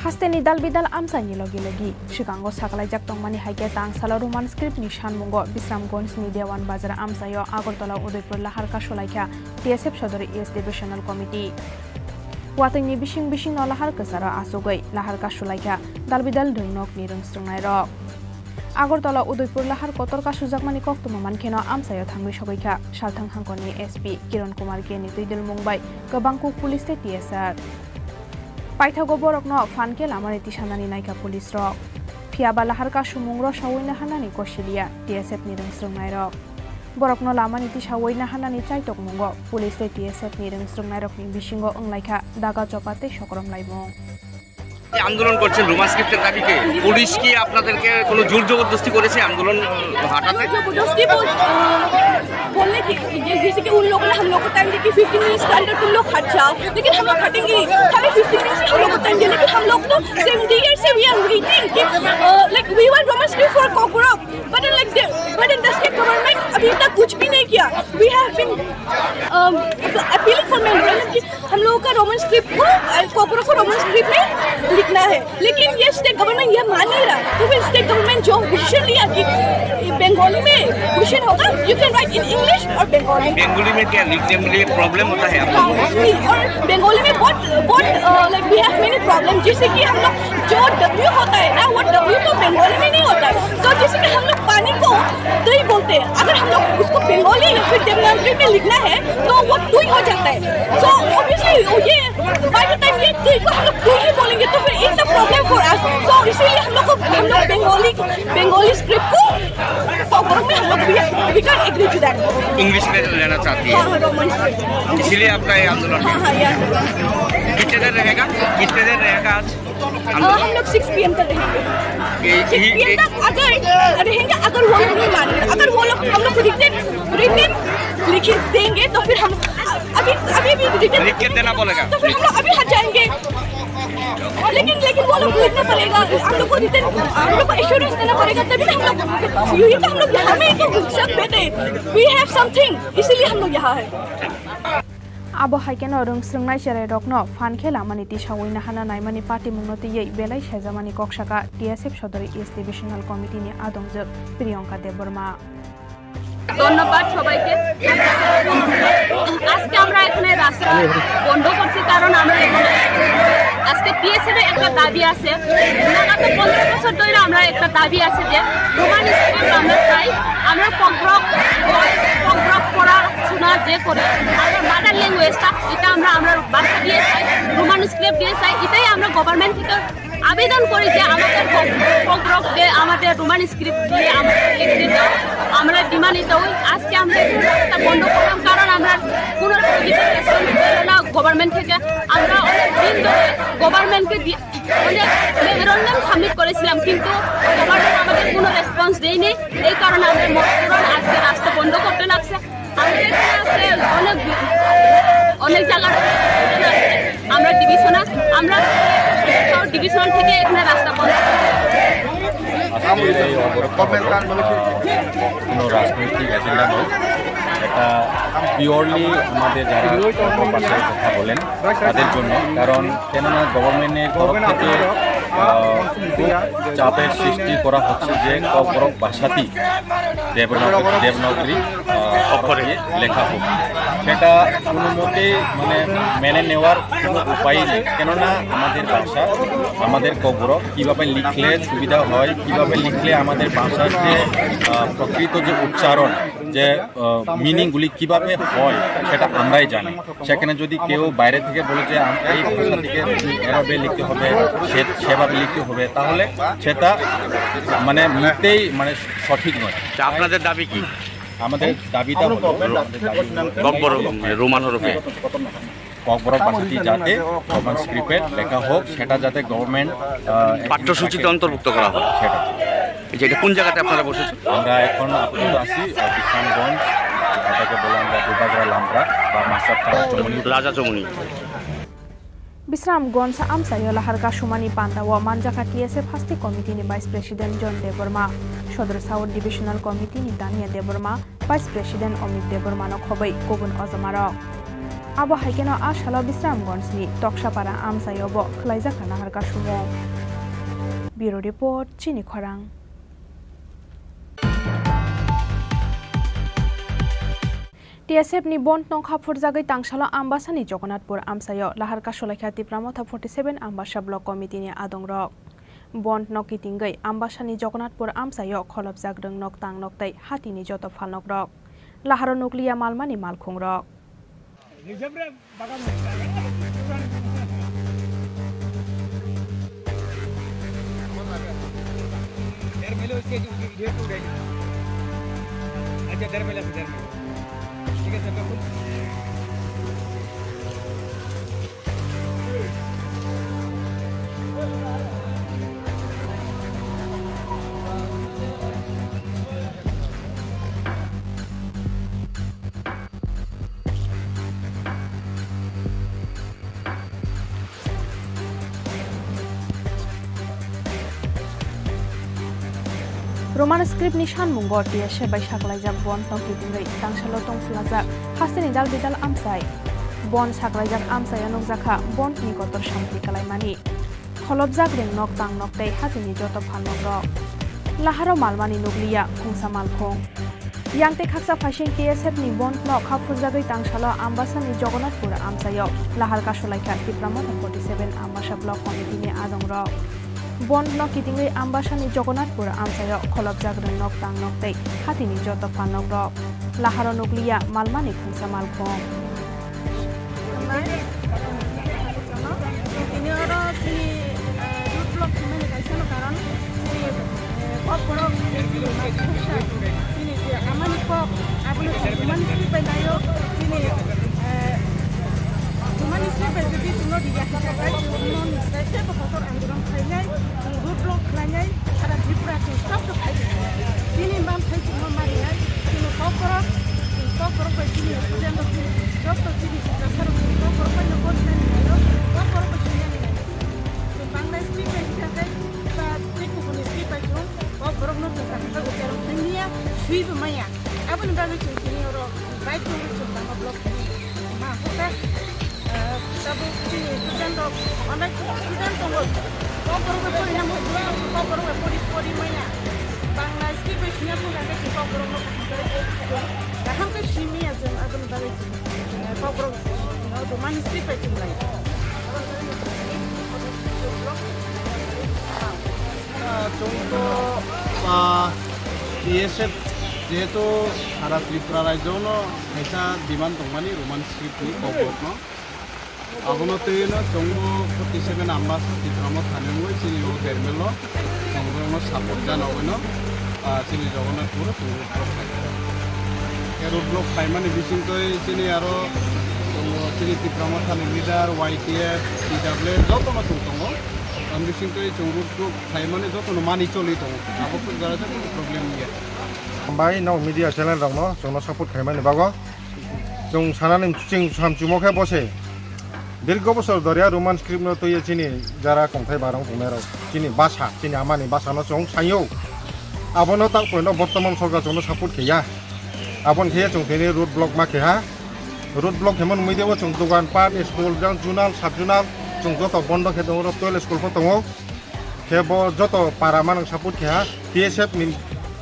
Hasteni dal bidal amchaini logi logi swkango sakalaijak tongmani hai khe tangsalo Roman script ni sanmungo Bisramganj ni Dewan Bazar amchaio Agartala Udaipur lahar kasulaikha T S F Sodori East Divisional Committee. Watwini bising bisingno lahar kwcharo achugwi lahar kasulaikha dal bidal rwngnokni rwngsrwngnairok. Agartala Udaipur lahar kotor kasujakmani koktwma mankheno amchaio thangwi sogwikha Salthang hangkoni S P Kiran Kumar K ni twidulmung bai kwbangkuk police tei T S R. Paithago borokno phan khe lamani tisanani naikha police rok. Phiyaba lahar kasumung rosawui naharnani kosiliya T S F ni rwngsrwngnairok. Borokno lamani tisawui naharnani chaitokmungo police tei T S F ni rwngsrwngnairokni bisingo wnglaikha daga chopa tei sokrom laimung. যে আন্দোলন করছেন রোমান স্ক্রিপ্টের দাবিতে, পুলিশ কি আপনাদেরকে কোনো জোর জবরদস্তি করেছে আন্দোলন হাঁটাতে? जोर जबरदस्ती बोल, अ, बोलने की, ये जैसे कि उन लोगों ने हम लोग को टाइम दी कि फिफ्टीन मिनट्स के अंदर तुम लोग हट जाओ, लेकिन हम लोग हटेंगे नहीं। खाली फिफ्टीन मिनट्स ही हम लोग को टाइम दिया, लेकिन हम लोग तो सेवेंटी ईयर से वी आर वेटिंग कि, uh, like, we want Roman script for Kokborok. But then, like, the, but then the state government अभी तक कुछ भी नहीं किया। We have been, um, appealing for memorandum कि हम लोगों का रोमन स्क्रिप्ट को, अ, कोकबोरोक को रोमन स्क्रिप्ट में लिखना है, लेकिन ये स्टेट गवर्नमेंट ये मान नहीं रहा। तो फिर स्टेट गवर्नमेंट जो डिसीजन लिया कि बंगाली में क्वेश्चन होगा, you can write in English और बंगाली। बंगाली में क्या लिखने में प्रॉब्लम होता है आप लोगों को? हाँ, और बंगाली में बहुत, बहुत, uh, like, we have many problem. जैसे कि हम लोग जो डब्ल्यू होता है ना, वो डब्ल्यू तो बंगाली में नहीं होता है। तो जैसे कि हम लोग पानी को दही बोलते हैं, अगर हम लोग उसको बंगाली या फिर देवनागरी में लिखना है, तो वो टुई हो जाता है। So, obviously, ये, by the time ये टुई को हम लोग टुई ही बोलेंगे, तो फिर it's a problem for us। So, इसीलिए हम लोग को, हम लोग बंगाली, बंगाली स्क्रिप्ट को, कोकबोरोक में हम लोग भी, we can't agree to that। English में लेना चाहती है। हाँ, हाँ, रोमन स्क्रिप्ट। इसीलिए आपका ये आंदोलन है। हाँ, हाँ, ये आंदोलन। कितने देर रहेगा? कितने देर रहेगा आज? अ, हम लोग सिक्स पीएम तक रहेंगे। ये, सिक्स पीएम तक अगर रहेंगे, अगर वो लोग नहीं मानेंगे, अगर वो लोग हम लोग को रिटन, रिटन लिख के देंगे, तो फिर हम अभी, अभी भी रिटन लिख के देना पड़ेगा। तो फिर हम लोग अभी हट जाएंगे। लेकिन, लेकिन वो लोग लिखना पड़ेगा, हम लोग को रिटन, हम लोग को एश्योरेंस देना पड़ेगा, तभी ना हम लोग, यही तो हम लोग यहाँ में ही तो सब बैठे हैं। We have something, इसीलिए हम लोग यहाँ है। Abo hai kheno rwngsrwngnai cherairokno phan khe lamani tisaui nahana naimani patimungno twiwi belai sejamani kok saka T S F Sodori East Divisional Committee ni adongjwk Priyanka Debbarma. ধন্যবাদ সবাইকে। আজকে আমরা এখানে রাস্তা বন্ধ করছি, কারণ আমরা এখানে আজকে টিএসএফ এর একটা দাবি আছে। লাগাতার পনেরো বছর ধরে আমরা একটা দাবি আছে যে রোমান স্ক্রিপ্ট আমরা চাই, আমরা কোকবরক, কোকবরক পড়া শোনা যে করে, আমরা মাদার ল্যাঙ্গুয়েজটা, এটা আমরা, আমরা ভাষা দিয়ে চাই, রোমান স্ক্রিপ্ট দিয়ে চাই, এটাই আমরা গভর্নমেন্ট থেকে আবেদন করি যে আমাদের কোকবরক, যে আমাদের রোমান স্ক্রিপ্ট দিয়ে আমাদের লিখতে দাও। আমরা ডিমান্ড এটা ওই আজকে আমরা একটু রাস্তা বন্ধ করলাম, কারণ আমরা কোনো পজিটিভ রেসপন্স পেলাম না গভর্নমেন্ট থেকে। আমরা অনেক দিন ধরে গভর্নমেন্টকে দি-, অনেক মেমোরান্ডাম সাবমিট করেছিলাম, কিন্তু গভর্নমেন্ট আমাদের কোনো রেসপন্স দেয়নি। এই কারণে আমাদের মজবুরন আজকে রাস্তা বন্ধ করতে লাগছে। আমাদের এখানে আছে অনেক, অনেক জায়গার, আমরা ডিভিশনাল, আমরা ডিভিশনাল থেকে এখানে রাস্তা বন্ধ। আজকের এই অবরোধ হলো, আহ, কোনো রাজনৈতিক এজেন্ডা নয়, এটা পিওরলি আমাদের যারা ককবরক ভাষায় কথা বলেন তাদের জন্য। কারণ কেননা গভর্নমেন্টের তরফ থেকে, আহ, খুব চাপের সৃষ্টি করা হচ্ছে যে ককবরক ভাষাতেই দেবনাগরী, দেবনাগরী, আহ, অক্ষরে লেখা হোক। সেটা কোনো মতেই মানে মেনে নেওয়ার কোনো উপায় নেই, কেননা আমাদের ভাষা, আমাদের ককবরক কীভাবে লিখলে সুবিধা হয়, কীভাবে লিখলে আমাদের ভাষার যে, আহ, প্রকৃত যে উচ্চারণ, যে, আহ, মিনিংগুলি কীভাবে হয়, সেটা আমরাই জানি। সেখানে যদি কেউ বাইরে থেকে বলে যে আম-, এই ভাষা থেকে এভাবে লিখতে হবে, সে-, সেভাবে লিখতে হবে, তাহলে সেটা মানে মোটেই মানে সঠিক নয়। তা আপনাদের দাবি কি? আমাদের দাবিটা হলো, আমাদের দাবি হলো ককবরক, মানে, রোমান হরফে। ককবরক ভাষাটি যাতে রোমান স্ক্রিপ্টে লেখা হোক, সেটা যাতে গভর্নমেন্ট, আহ, পাঠ্যসূচিতে অন্তর্ভুক্ত করা হয়। সেটা। এই যে এটা কোন জায়গাতে আপনারা বসেছেন? আমরা এখন আপাতত আছি, আহ, বিশ্রামগঞ্জ, এটাকে বলে আমরা দুবাগরা লামরা বা মাস্টার পাড়া চমনি। রাজা চমনি। Bisramganj amchaio lahar kasumani pandao manjakha T S F hasti committee ni Vice President John Debbarma, Sodor South Divisional Committee ni Tania Debbarma, Vice President Omit Debbarma no khobwi kubun ojomarok. Abo hai kheno a salo Bisramganj ni Toksapara amchaio bo khwlaijakha nahar kasumung. Bureau Report, Chini Khorang. T S F ni bond no kha phurjagwi tangsalo Ambasani Jagannathpur amchaio lahar kasulaikha Tipra Motha forty seven Ambasa Block Committee ni adongrok. Bond no kitingwi Ambasani Jagannathpur amchaio kholopjak rwngnok tangnok tei hatini joto phalnokrok. Laharo nukliya malmani malkhungrok. Roman script ni sanmungo T S F bai saklaijak bond no kitingwi tangsalo tongphulajak hasteni dal bidal amchai. Bond saklaijak amchaio nukjakha bond ni kotor samti kalaimani. Kholopjak rwngnok tangnok tei hatini joto phalnokrok. Laharo malmani nukliya khungsa malkhung. Yang tei khaksa phaising T S F ni bond no kha phurjagwi tangsalo Ambasani Jagannathpur amchaio lahar kasulaikha Tipra Motha forty seven Ambasa Block Committee ni adongrok. Bond no kitingwi Ambasani Jagannathpur amchaio kholopjak rwngnok tangnok tei hatini joto phalnokrok. Laharo nukliya malmani khungsa malkhung. Tini oro chini, eh, road block hwnmani kaisa no karon chini, eh, kok borok chini je amani kok abono chini mani script bai naio chini, eh, mani script bai jodi chwngno riya hwnka khe chwngno nini tei teibo kotor andolon khainai. Road block khlainai, sara Tripura chwng stop to khai tongmani. Chini man khai chwngno marinai, chini kokborok, chini kokborok bai chini student rok chini joto chini tiprasa rok chini kokborok bai no borinani naio, kokborok bai swinani naio. Chwng Bangla script bai hwnkha khe ba tei kubuni script bai chwng kokborok no chwng kaham khe uterong thangya, swi bo maya. Aboni bagwi chwng tini oro bike rok chwng lama block ma hwnkha. Eh, tabuk chini student rok, onek student tongo. Kokborok bai pori na mo, kokborok bai pori, pori maya. Bangla script bai sini phone khe kokborok no kaham khe simi ya chwng aboni bagwi chwng, eh, kokborok no Roman script bai chwng lai. Ah, chwng to, ah, T S F jehetu sara Tripura rajyo no kaisa demand tongmani Roman script ni kokborok no. Abono twi no chwngbo forty seven Ambasa Tipra Motha ni wngwi chini o Dermelo chwng borokno support jana wngwi no. Ah, chini Jagannathpur chwng road block khlai. Khe road block khlaimani bisingtwi chini aro tongo chini Tipra Mothani leader, Y T F, T W F jotono chwng tongo. Ang bisingtwi chwng road block khlaimani jotono mani choli tongo. Abo khe jora jotono problem ya. Hambai no media channel rokno chwngno support khlaimani bago. Chwng sanani chwng samchumo khe bo se. Dirgo bosor doria Roman script no twiwi chini jara kongthai barong tongnairok. Chini basa, chini amani basa no chwng sayo. Abono tak poino bottoman sorkar chwngno support kheya. Abon khe chwng tini road block ma kheha. Road block hemo nungwi debo chwng dogan pat, school, jang zonal, sub zonal, chwng joto bondo khe tongo, toilet school pho tongo. Khe bo joto para manang support khe ha, T S F ni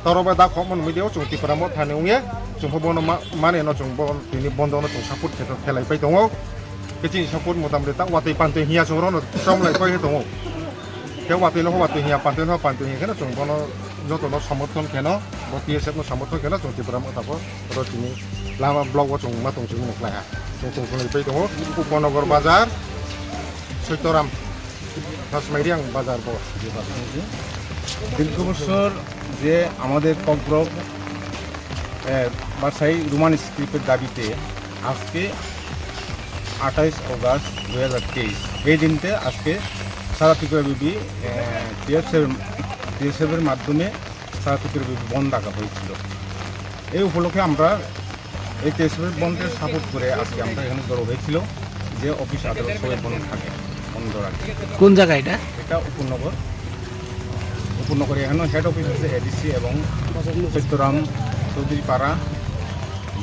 toroba da khokma nungwi deo, chwng Tipra Motha ni wngya, chwng pho bono ma-, mani no chwng bo tini bondo no chwng support khe khelai pai tongo. Khe chini support motamde ta watwi pantwi hiya chwng rono chom lai pai tongo. Khe watwi no watwi hiya, pantwi no pantwi hiya kheno chwng bono joto no somorthon kheno, bo T S F no somorthon kheno chwng Tipra Motha pho ro chini lama block o chwng ma tong chwng nukhlai ha. Chwng tong chwng lai pai tongo, Upanagar bazar, Soitoram. Tasmairiang bazar bo. দীর্ঘ বছর যে আমাদের ককবরক, এ, বাসাই রোমান স্ক্রিপ্টের দাবিতে আজকে আঠাইশ অগাস্ট দুই হাজার তেইশ, এই দিনতে আজকে সারা ত্রিপুরা ব্যাপী, এ, টিএসএফ, টিএসএফের মাধ্যমে সারা ত্রিপুরা ব্যাপী বন্ধ ডাকা হয়েছিল। এই উপলক্ষে আমরা এই টিএসএফ বন্ধের সাপোর্ট করে আজকে আমরা এখানে জড়ো হয়েছিল যে অফিস আদালত সবাই বন্ধ থাকে, বন্ধ রাখে। কোন জায়গা এটা? এটা উপনগর, উপনগরে এখানে হেড অফিস আছে এডিসি এবং সত্যরাম চৌধুরী পাড়া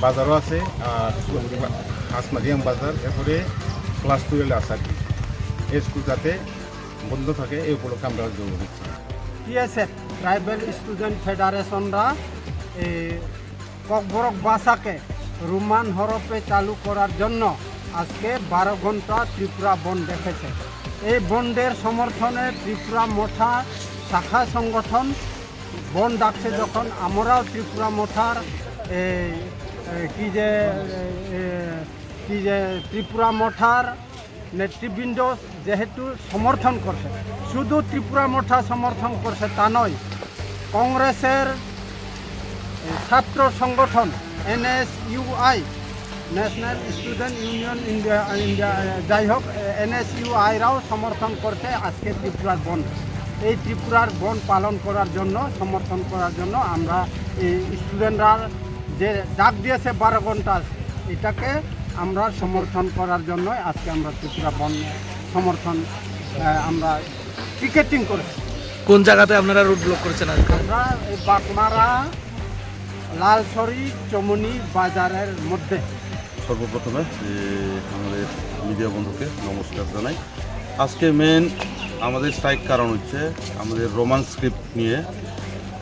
বাজারও আছে, আর হাসমাদিয়াম বাজার, এরপরে ক্লাস টুয়েলভ আছে আর কি। এই স্কুল যাতে বন্ধ থাকে, এই উপলক্ষে আমরা জড়ো হয়েছি। টিএসএফ, ট্রাইবেল স্টুডেন্ট ফেডারেশনরা এই ককবরক ভাষাকে রোমান হরফে চালু করার জন্য আজকে বারো ঘন্টা ত্রিপুরা বন্ধ রেখেছে। এই বন্ধের সমর্থনে ত্রিপুরা মথা শাখা সংগঠন বন্ধ ডাকছে, যখন আমরাও ত্রিপুরা মথার এই, এই কি যে, এই, কি যে ত্রিপুরা মথার নেতৃবৃন্দ যেহেতু সমর্থন করছে, শুধু ত্রিপুরা মথা সমর্থন করছে তা নয়, কংগ্রেসের ছাত্র সংগঠন NSUI, national student union India, India, যাই হোক, এনএসইউআইরাও সমর্থন করছে আজকে ত্রিপুরার বন্ধ। এই ত্রিপুরার বন্ধ পালন করার জন্য, সমর্থন করার জন্য আমরা এই স্টুডেন্টরা যে ডাক দিয়েছে বারো ঘন্টা, এটাকে আমরা সমর্থন করার জন্য আজকে আমরা ত্রিপুরা বন্ধ সমর্থন, আহ, আমরা পিকেটিং করেছি। কোন জায়গাতে আপনারা রোড ব্লক করেছেন আজকে? আমরা এই বাগমারা লালছড়ি চমনি বাজারের মধ্যে। সর্বপ্রথমে, এ, আমাদের মিডিয়া বন্ধুকে নমস্কার জানাই। আজকে মেইন আমাদের স্ট্রাইক কারণ হচ্ছে আমাদের রোমান স্ক্রিপ্ট নিয়ে,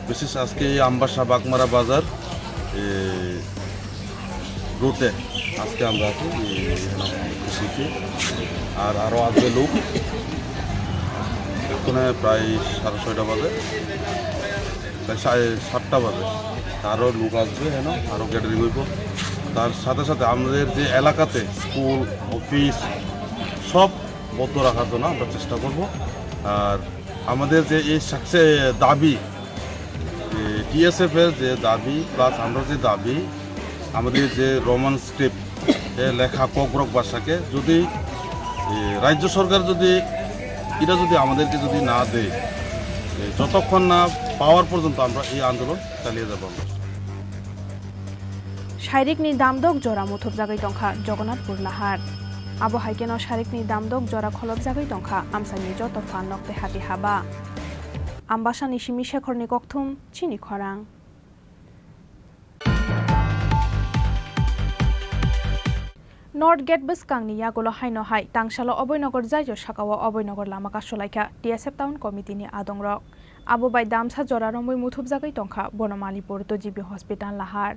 বিশেষ আজকে এই আমবাসা বাগমারা বাজার, এ, রুটে আজকে আমরা আছি, এ, এখানে উপস্থিত হয়েছি। আর আরও আসবে লোক, এখানে প্রায় সাড়ে ছয়টা বাজে, প্রায় সাড়ে সাতটা বাজে। আরও লোক আসবে, এখানে আরও গ্যাদারিং হইব। তার সাথে সাথে আমাদের যে এলাকাতে স্কুল, অফিস সব বন্ধ রাখার জন্য আমরা চেষ্টা করব। আর আমাদের যে এই সাকসে দাবি, টিএসএফ এর যে দাবি প্লাস আমরা যে দাবি, আমাদের যে রোমান স্ক্রিপ্ট এ লেখা ককবরক ভাষাকে যদি, এ, রাজ্য সরকার যদি এটা যদি আমাদেরকে যদি না দেয়, এ, যতক্ষণ না পাওয়ার পর্যন্ত আমরা এই আন্দোলন চালিয়ে যাব আমরা। Sairikni damdok jora muthubjagwi tongkha Jagannathpur lahar. Abo hai kheno sairikni damdok jora kholopjagwi tongkha amchaini joto phan nok tei hati haba. Ambasani simi Shekhorni kokthum, chini khorang. North Gate bwskangni yagulo haino hai tangsalo Abhainagar Jaijo sakao Abhainagar lama kasulaikha T S F Town Committee ni adongrok. Abo bai damsa jora romwi muthubjagwi tongkha Bonomali Purto G B Hospital lahar.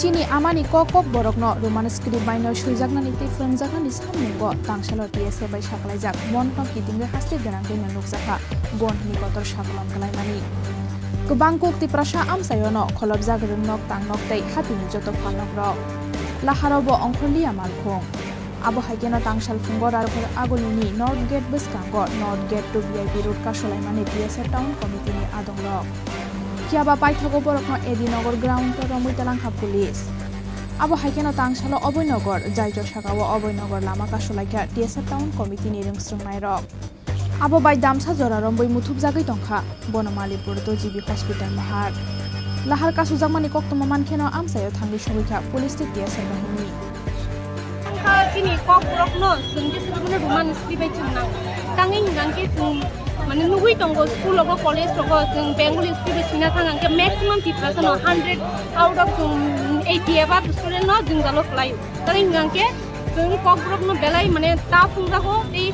Chini amani kok kok borokno Roman script baino swijaknani tei phwrwngjaknani sammungo tangsalo T S F bai saklaijak montno kitingwi haste gwnangwino nukjakha, bon hwnwi kotor sakolom kwlaimani. Kwbang kuk Tiprasa amchaiono kholopjak rwngnok tangnok tei hapini joto phalnokrok. Laharo bo ongkhorliya malkhung. Abo hai kheno tangsal phungo Rajabhar Agulini North Gate bwskango North Gate to V I P Road kasulaimani T S F Town Committee ni adongrok. Phiya ba paithago borokno A D Nagar ground o romwi talangkha police. Abo hai kheno tangsalo Abhoynagar, Jaijo sakao Abhoynagar lama kasulaikha T S F Town Committee ni rwngsrwngnairok. Abo bai damsa jora rombwi muthubjagwi tongkha. Bono Malipur to G B Hospital Mahar. Lahar kasujakmani koktwma mankheno amchaio thangwi sogwikha police tei T S F bahini. Wngkha chini kokborokno chwng khe swrwngmani Roman script bai chwng nango. Tangwi hwnkha khe chwng mane nugwi tongo school rogo, college rogo chwng Bengali script bai swina thang hwnkhe maximum Tiprasano hundred out of chwng eighty above student no jwngjalo kwlaio. Tangwi hwnkha khe chwng kokborokno belai mane ta phungjago tei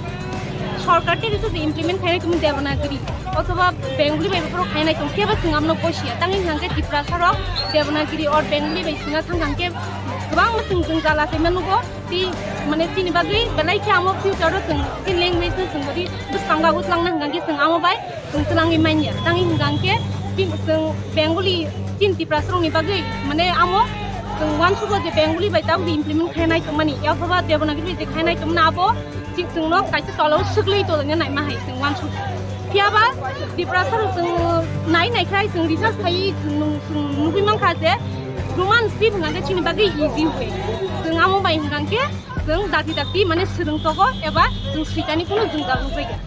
sorkar tei rwchapjak implement khainai tongmani Devanagiri othoba Bengali bai bokhorok khainai tong, phiya ba chwng amno bosia. Tangwi hwnkha khe Tiprasarok Devanagiri or Bengali bai swina thang hwnkha khe kwbangma chwng jwngjal achaima nugo. Tei mane chini bagwi belai khe amo future o chwng chini language no chwng bwskango agwi twlangna hwnkha khe chwng amo bai chwng twlangwi manya. Tangwi hwnkha khe chini chwng Bengali chini Tiprasarokni bagwi mane amo chwng uansugo je Bengali bai tabuk implement khainai tongmani, yakhoba Devanagiri bai je khainai tongmani abo chwng chwngno kaisa tolao swklwi tonglaina naima hai chwng uansugo. Phiya ba Tiprasarok chwng nai nai khai chwng research khai chwng nung-, chwng nugwi mankha je Roman script hwnkha khe chini bagwi easy way. Chwng amo bai hwnkha khe chwng dakti dakti mane swrwng togo eba chwng swikani kunu jwngjal nukjagya.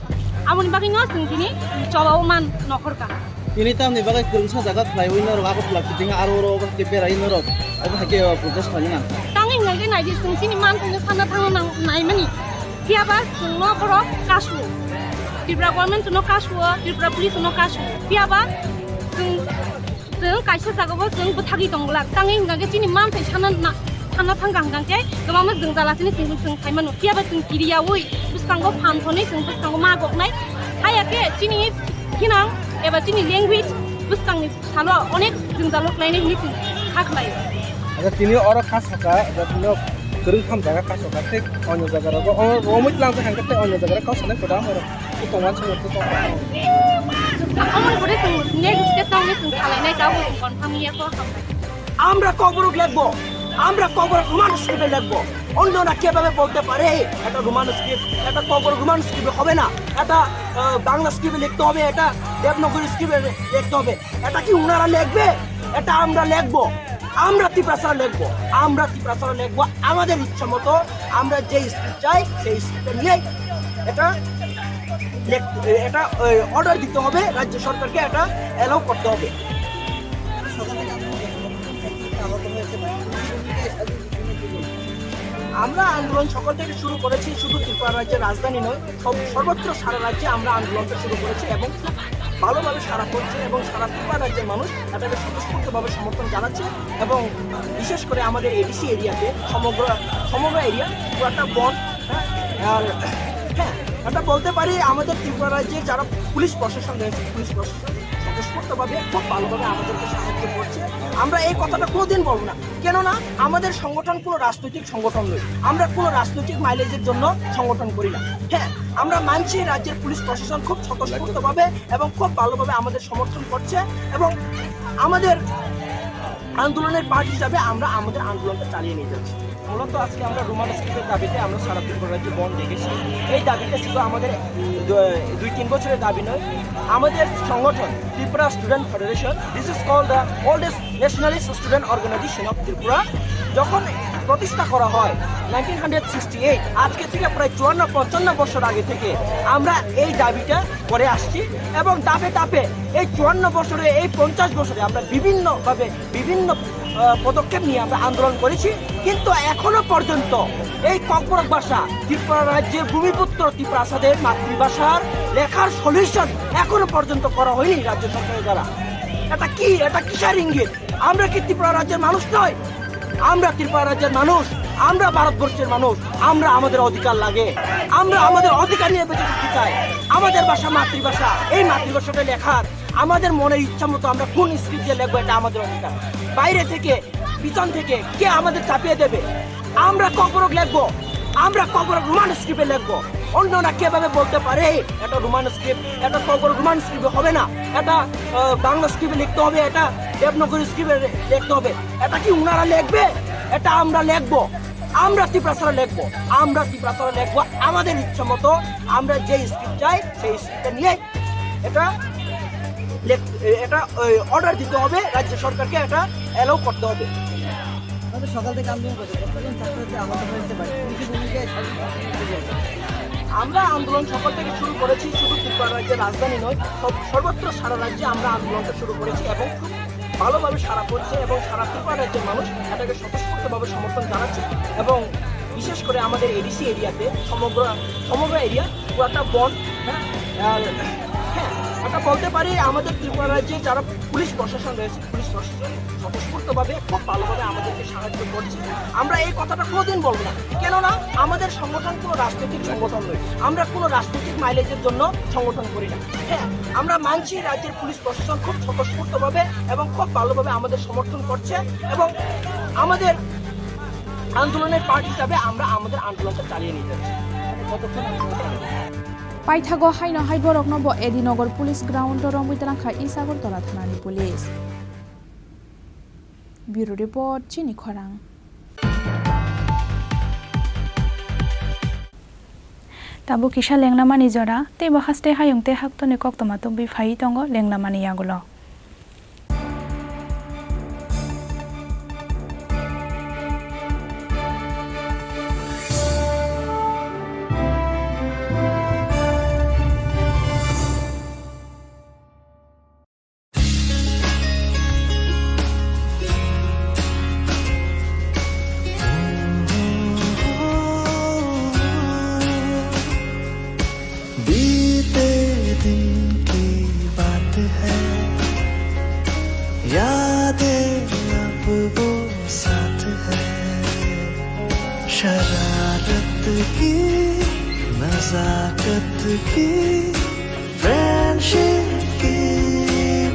Amoni bagwino chwng tini chobao man nokhorkha. Tini tamni bagwi kwrwngsa jaga khlaiwi norok Agartala kiting aro oro obo hai khe berai norok obo hai khe protest khlaina nang. Tangwi hwnkha khe naidi chwng chini manthaino sanna thangna nang naimani. Phiya ba chwngno borok kasuo. Tripura government chwngno kasuo, Tripura police chwngno kasuo. Phiya ba chwng Chwng kaisa jagao chwng bwthagwi tong glak. Tangwi hwnkha khe chini manthai sana na-, sana thangkha hwnkha khe kwbangma jwngjal asini chwng, chwng sai mano. Phiya ba chwng kiriyaui bwskango phan thonwi chwng bwskango ma goknai. Haya khe chini thinang eba chini language bwskangni salo onek jwngjalo khlainai hwnwi chwng kha khlai. Acha tini oro kha saka, acha tini kwrwng tham jaga kha saka, tei onyo jaga rogo, o, romwi tlang kha hwnkha tei onyo jaga rok kha sanai kwbangma rok. Tongma chwng tong. Amon kore chwng next step tangwi chwng khalai nai, tabuk chwng confirm ya kho hambai. আমরা ককবরক লিখবো, আমরা ককবরক রোমান স্ক্রিপ্টে লিখবো। অন্যরা কিভাবে বলতে পারে এটা রোমান স্ক্রিপ্ট, এটা ককবরক রোমান স্ক্রিপ্টে হবে না, এটা, আহ, বাংলা স্ক্রিপ্টে লিখতে হবে, এটা দেবনাগরী স্ক্রিপ্টে লিখতে হবে। এটা কি ওনারা লিখবে? এটা আমরা লিখবো। আমরা তিপ্রাসারা লিখবো, আমরা তিপ্রাসারা লিখবো আমাদের ইচ্ছা মতো। আমরা যে স্ক্রিপ্ট চাই সেই স্ক্রিপ্টটা নিয়ে এটা লেখ-, এটা, ওই, অর্ডার দিতে হবে রাজ্য সরকারকে, এটা অ্যালাউ করতে হবে। আমরা আন্দোলন সকাল থেকে শুরু করেছি, শুধু ত্রিপুরা রাজ্যের রাজধানী নয়, সব, সর্বত্র সারা রাজ্যে আমরা আন্দোলনটা শুরু করেছি এবং ভালোভাবে সাড়া পড়ছে এবং সারা ত্রিপুরা রাজ্যের মানুষ এটাকে স্বতঃস্ফূর্তভাবে সমর্থন জানাচ্ছে এবং বিশেষ করে আমাদের এডিসি এরিয়াতে সমগ্র, সমগ্র এরিয়া পুরাটা বন্ধ। হ্যাঁ, আর হ্যাঁ, এটা বলতে পারি আমাদের ত্রিপুরা রাজ্যে যারা পুলিশ প্রশাসন রয়েছে, পুলিশ প্রশাসন স্বতঃস্ফূর্তভাবে খুব ভালোভাবে আমাদেরকে সাহায্য করছে। আমরা এই কথাটা কোনোদিন বলবো না, কেননা আমাদের সংগঠন কোনো রাজনৈতিক সংগঠন নয়, আমরা কোনো রাজনৈতিক মাইলেজের জন্য সংগঠন করি না। হ্যাঁ, আমরা মানছি রাজ্যের পুলিশ প্রশাসন খুব স্বতঃস্ফূর্তভাবে এবং খুব ভালোভাবে আমাদের সমর্থন করছে এবং আমাদের আন্দোলনের পার্ট হিসাবে আমরা আমাদের আন্দোলনটা চালিয়ে নিয়ে যাচ্ছি। মূলত আজকে আমরা রোমান স্ক্রিপ্টের দাবিতে আমরা সারা ত্রিপুরা রাজ্যে বন্ধ ডেকেছি। এই দাবিটা শুধু আমাদের, উম, দু-, দুই তিন বছরের দাবি নয়, আমাদের সংগঠন Tripura student federation, this is called the oldest nationalist student organization of Tripura, যখন প্রতিষ্ঠা করা হয় নাইনটিন হান্ড্রেড সিক্সটি এইট, আজকে থেকে প্রায় চুয়ান্ন পঞ্চান্ন বছর আগে থেকে আমরা এই দাবিটা করে আসছি এবং ধাপে ধাপে এই চুয়ান্ন বছরে, এই পঞ্চাশ বছরে আমরা বিভিন্নভাবে বিভিন্ন, আহ, পদক্ষেপ নিয়ে আমরা আন্দোলন করেছি, কিন্তু এখনো পর্যন্ত এই ককবরক ভাষা, ত্রিপুরা রাজ্যের ভূমিপুত্র ত্রিপ্রাসাদের মাতৃভাষার লেখার সলিউশন এখনো পর্যন্ত করা হয়নি রাজ্য সরকারের দ্বারা। এটা কি, এটা কিসের ইঙ্গিত? আমরা কি ত্রিপুরা রাজ্যের মানুষ নয়? আমরা ত্রিপুরা রাজ্যের মানুষ, আমরা ভারতবর্ষের মানুষ, আমরা আমাদের অধিকার লাগে, আমরা আমাদের অধিকার নিয়ে বেঁচে থাকতে চাই। আমাদের ভাষা মাতৃভাষা, এই মাতৃভাষাটা লেখার আমাদের মনের ইচ্ছা মতো আমরা কোন স্ক্রিপ্ট দিয়ে লেখবো, এটা আমাদের অধিকার। বাইরে থেকে পিছন থেকে কে আমাদের চাপিয়ে দেবে? আমরা ককবরক লিখবো, আমরা ককবরক রোমান স্ক্রিপ্টে লিখবো। অন্যরা কিভাবে বলতে পারে এটা রোমান স্ক্রিপ্ট, এটা ককবরক রোমান স্ক্রিপ্টে হবে না, এটা আহ, বাংলা স্ক্রিপ্টে লিখতে হবে, এটা দেবনাগরী স্ক্রিপ্টে লিখতে হবে? এটা কি ওনারা লিখবে? এটা আমরা লিখবো, আমরা তিপ্রাসরা লিখবো, আমরা তিপ্রাসরা লিখবো আমাদের ইচ্ছা মতো। আমরা যে স্ক্রিপ্ট চাই সেই স্ক্রিপ্টটা নিয়ে এটা লেখ-, এটা অর্ডার দিতে হবে রাজ্য সরকারকে, এটা অ্যালাউ করতে হবে। আমাদের সকাল থেকে আন্দোলন করছে, প্রত্যেকজন ছাত্রছাত্রী আহত হয়েছে, বাড়ি পুলিশের ভূমিকায় সব আমরা আন্দোলন সকাল থেকে শুরু করেছি, শুধু ত্রিপুরা রাজ্যের রাজধানী নয়, সব-, সর্বত্র সারা রাজ্যে আমরা আন্দোলনটা শুরু করেছি এবং খুব ভালোভাবে সাড়া পড়ছে এবং সারা ত্রিপুরা রাজ্যের মানুষ এটাকে স্বতঃস্ফূর্তভাবে সমর্থন জানাচ্ছে। এবং বিশেষ করে আমাদের এডিসি এরিয়াতে, সমগ্র, সমগ্র এরিয়া পুরাটা বন্ধ। হ্যাঁ, আর হ্যাঁ, এটা বলতে পারি, আমাদের ত্রিপুরা রাজ্যে যারা পুলিশ প্রশাসন রয়েছে, পুলিশ প্রশাসন স্বতঃস্ফূর্তভাবে খুব ভালোভাবে আমাদেরকে সাহায্য করছে। আমরা এই কথাটা কোনোদিন বলবো না, কেননা আমাদের সংগঠন কোনো রাজনৈতিক সংগঠন নয়, আমরা কোনো রাজনৈতিক মাইলেজের জন্য সংগঠন করি না। হ্যাঁ, আমরা মানছি রাজ্যের পুলিশ প্রশাসন খুব স্বতঃস্ফূর্তভাবে এবং খুব ভালোভাবে আমাদের সমর্থন করছে এবং আমাদের আন্দোলনের পার্ট হিসাবে আমরা আমাদের আন্দোলনটা চালিয়ে নিয়ে যাচ্ছি। Paithago haino hai borokno bo Edinagar Police Ground o romwi twlang kha East Agartala thanani police. Bureau Report, Chini Khorang. Tabuk kisa lenglamani jora, teibo haste hayung tei haktoni koktwma tubui phaiwi tongo lenglamani yagulo. बीते दिन की बात है, यादें अब वो साथ है। शरारत की, नजाकत की, फ्रेंडशिप की,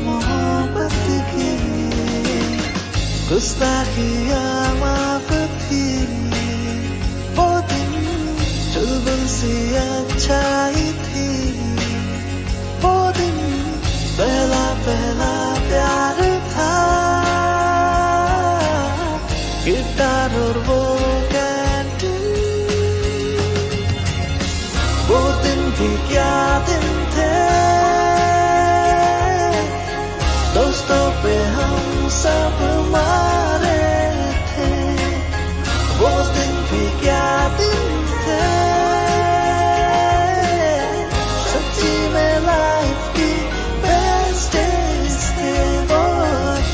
मोहब्बत की, गुस्ताखियाँ माफ थी। वो दिन चुलबुल सी अच्छाई थी। वो दिन पहला पहला प्यार था। किरदार और वो कैंटीन, वो दिन भी क्या दिन थे। दोस्तों पे हम सब मारे थे। वो दिन भी क्या दिन थे। सच्ची में लाइफ की बेस्ट डेज थे वो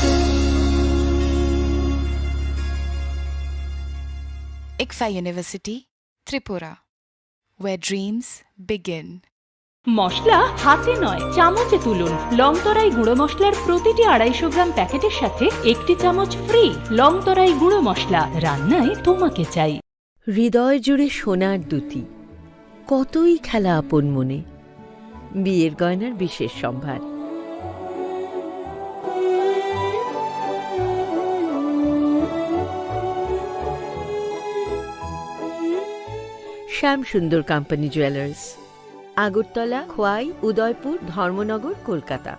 दिन। Ikfa University, Tripura, where dreams begin. মশলা হাতে নয়, চামচে তুলুন। লংতরাই গুঁড়ো মশলার প্রতিটি আড়াইশো গ্রাম প্যাকেটের সাথে একটি চামচ ফ্রি। লংতরাই গুঁড়ো মশলা, রান্নায় তোমাকে চাই। হৃদয় জুড়ে সোনার দ্যুতি, কতই খেলা আপন মনে। বিয়ের গয়নার বিশেষ সম্ভার। শ্যাম সুন্দর কোম্পানি জুয়েলার্স, আগরতলা, খোয়াই, উদয়পুর, ধর্মনগর, Kolkata.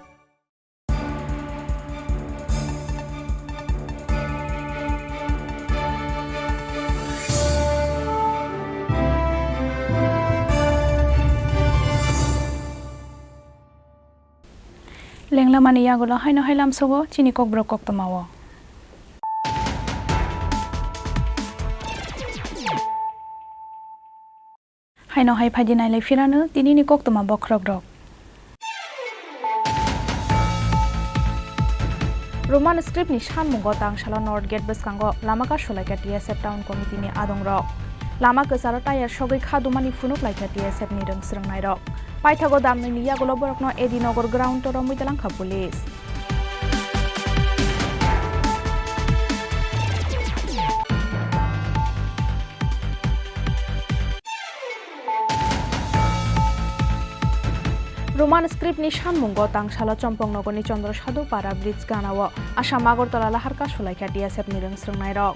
Lenglamani yagulo haino hai lamsogo chini kokborok koktwmao. Haino hai phaidi nailai phirano tinini koktwma bokhorokrok. Roman script ni sanmungo tangsalo North Gate bwskango lama kasulaikha T S F Town Committee ni adongrok. Lama kwcharo tayar sogwi kha dumani phunuklaikha T S F ni rwng swrwngnairok. Paithago damnwini yagulo borokno A D Nagar ground o romwi twlangkha police. Roman script ni sanmungo tangsalo Chompong nogorni Chandra Sadhu Para bridge ganao Assam Agartala lahar kasulaikha T S F ni rwngsrwngnairok.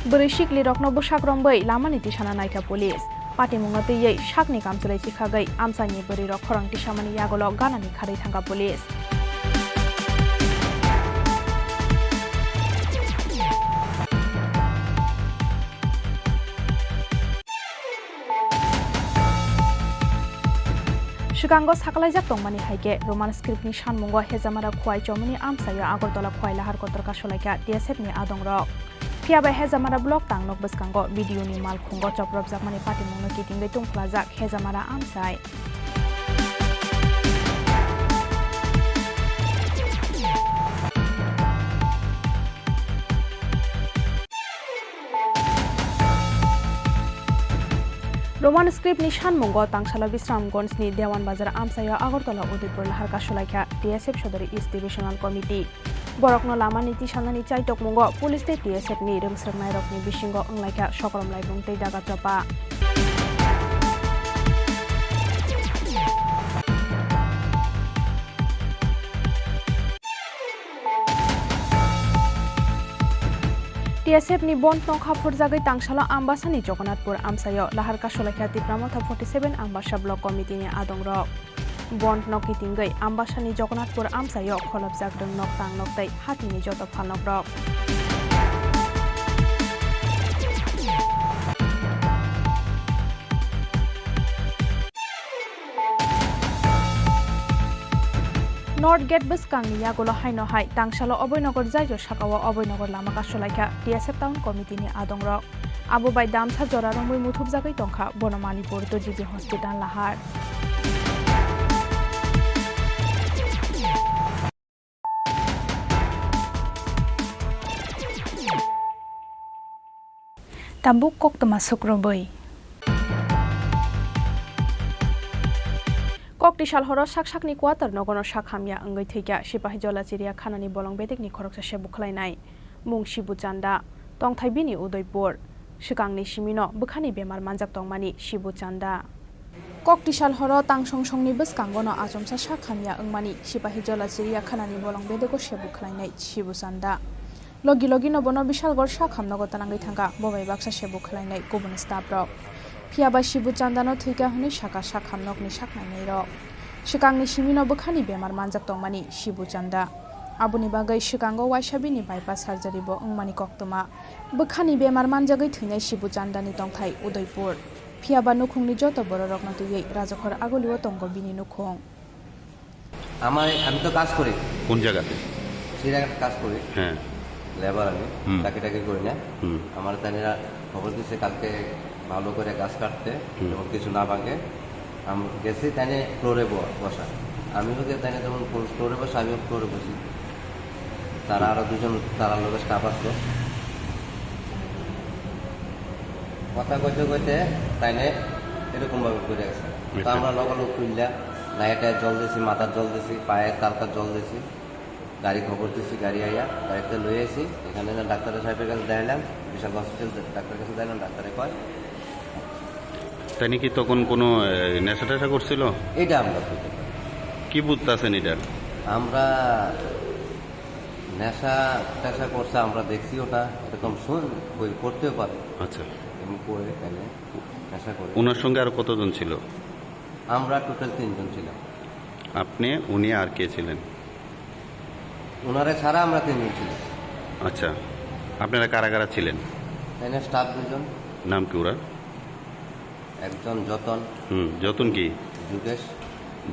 Bwrwi siklirokno bwsak rombwi lamani tisana naikha police. Patimungno twiwi sakni kamchwlwi chikhagwi amchaini bwrwirok khorang tisamani yagulo ganani kharwi thangkha police. Swkango sakalaijak tongmani hai khe, Roman script ni sanmungo Hejamara Khowai chomoni amchaio Agartala Khowai lahar kotor kasulaikha T S F ni adongrok. Phiya bai Hejamara block tangnok bwskango B D O ni malkhungo chopropjakmani patimungno kitingwi tungphlajak Hejamara amchai. Roman script ni sanmungo tangsalo Bisramganj ni Dewan Bazar amchaio Agartala Udaipur lahar kasulaikha T S F Sodori East Divisional Committee. Borokno lamani tisanani chaitokmungo police tei T S F ni rwngsrwngnairokni bisingo wnglaikha sokrom laibung tei daga chopa. T S F ni bond nokha phurjagwi tangsalo Ambasani Jagannathpur amchaio lahar kasulaikha Tipra Motha forty seven Ambasa Block Committee ni adongrok. Bond no kitingwi Ambasani Jagannathpur amchaio kholopjak rwngnok tangnok tei hatini joto phalnokrok. North Gate bwskangni yagulo haino hai tangsalo Abhoynagar Jaijo sakao Abhoynagar lama kasulaikha T S F Town Committee ni adongrok. Abo bai damsa jora romwi muthubjagwi tongkha Bonomalipur two G B Hospital lahar. Tabuk koktwma sukrubwi. Kokti sal horo sak sakni quarter nogono sak hamya wngwi thwikha Sipahi Jola Chiriya Khanani bolong bedekni khoroksa se bukhlainai. Mung Sibu Chanda, tongthai bini Udaipur. Swkangni simino bwkhani bemar manjak tongmani Sibu Chanda. Kokti sal horo tang song songni bwskangono achomsa sak hamya wngmani Sipahi Jola Chiriya Khanani bolong bedego se bukhlainai Sibu Chanda. Logi logino bono Bishalgarh sak hamnogo twnangwi thangkha, bo bai baksa se bukhlainai kubun staff rok. Phiya ba Sibu Chandano thwikha hwnwi sakha sak hamnokni sak nainairok. Swkangni simino bwkhani bemar manjak tongmani Sibu Chanda. Aboni bagwi swkango waisa bini bypass surgery bo wngmani koktwma. Bwkhani bemar manjagwi thwinai Sibu Chandani tongthai Udaipur. Phiya ba nukhungni joto bororokno twiwi Rajakhor Agulio tongo bini nukhung. আমার, আমি তো কাজ করি। কোন জায়গাতে? চিড়িয়াখানায় কাজ করি। হ্যাঁ। লেবার আমি, হুম। চাকরি টাকরি করি না। হুম। আমার তাই এরা খবর দিছে কালকে ভালো করে গাছ কাটতে, হুম। যেমন কিছু না ভাঙে। আমি গেছি তাই নিয়ে ফ্লোরে ব-, বসা। আমি ওকে তাই নিয়ে যেমন ফ্লো-, ফ্লোরে বসা, আমিও ফ্লোরে বসি। তারা আরো দুজন তারার লোকের স্টাফ আসলো। কথা কইতে কইতে তাই নিয়ে এরকম ভাবে পড়ে গেছে। তো আচ্ছা। আমরা লগালগ তুললা, নাইটে জল দিছি, মাথার জল দিছি, পায়ে তালকার জল দিছি। গাড়ি খবর দিছি, গাড়ি আইয়া গাড়িতে লই আইছি। এখানে না ডাক্তার সাহেবের কাছে দেখাইলাম, বিশাল হসপিটাল ডাক্তারের কাছে দেখাইলাম, ডাক্তারে কয়। তাই নাকি তখন কোনো, এ, নেশা টেশা করছিল? এটা আমরা বুঝতে পারি। কি বুঝতেছেন এটা? আমরা নেশা টেশা করছে, আমরা দেখছি ওটা, এরকম শুন, ওই করতেও পারে। আচ্ছা। এমনি করে, তাই না? নেশা করে। ওনার সঙ্গে আরো কতজন ছিল? আমরা টোটাল তিনজন ছিলাম। আপনি, উনি আর কে ছিলেন? ওনারা ছাড়া আমরা তিনজন ছিলাম। আচ্ছা, আপনারা কারা কারা ছিলেন? এখানে স্টাফ দুজন। নাম কি ওরা? একজন যতন। হুম, যতন কি? যুগেশ।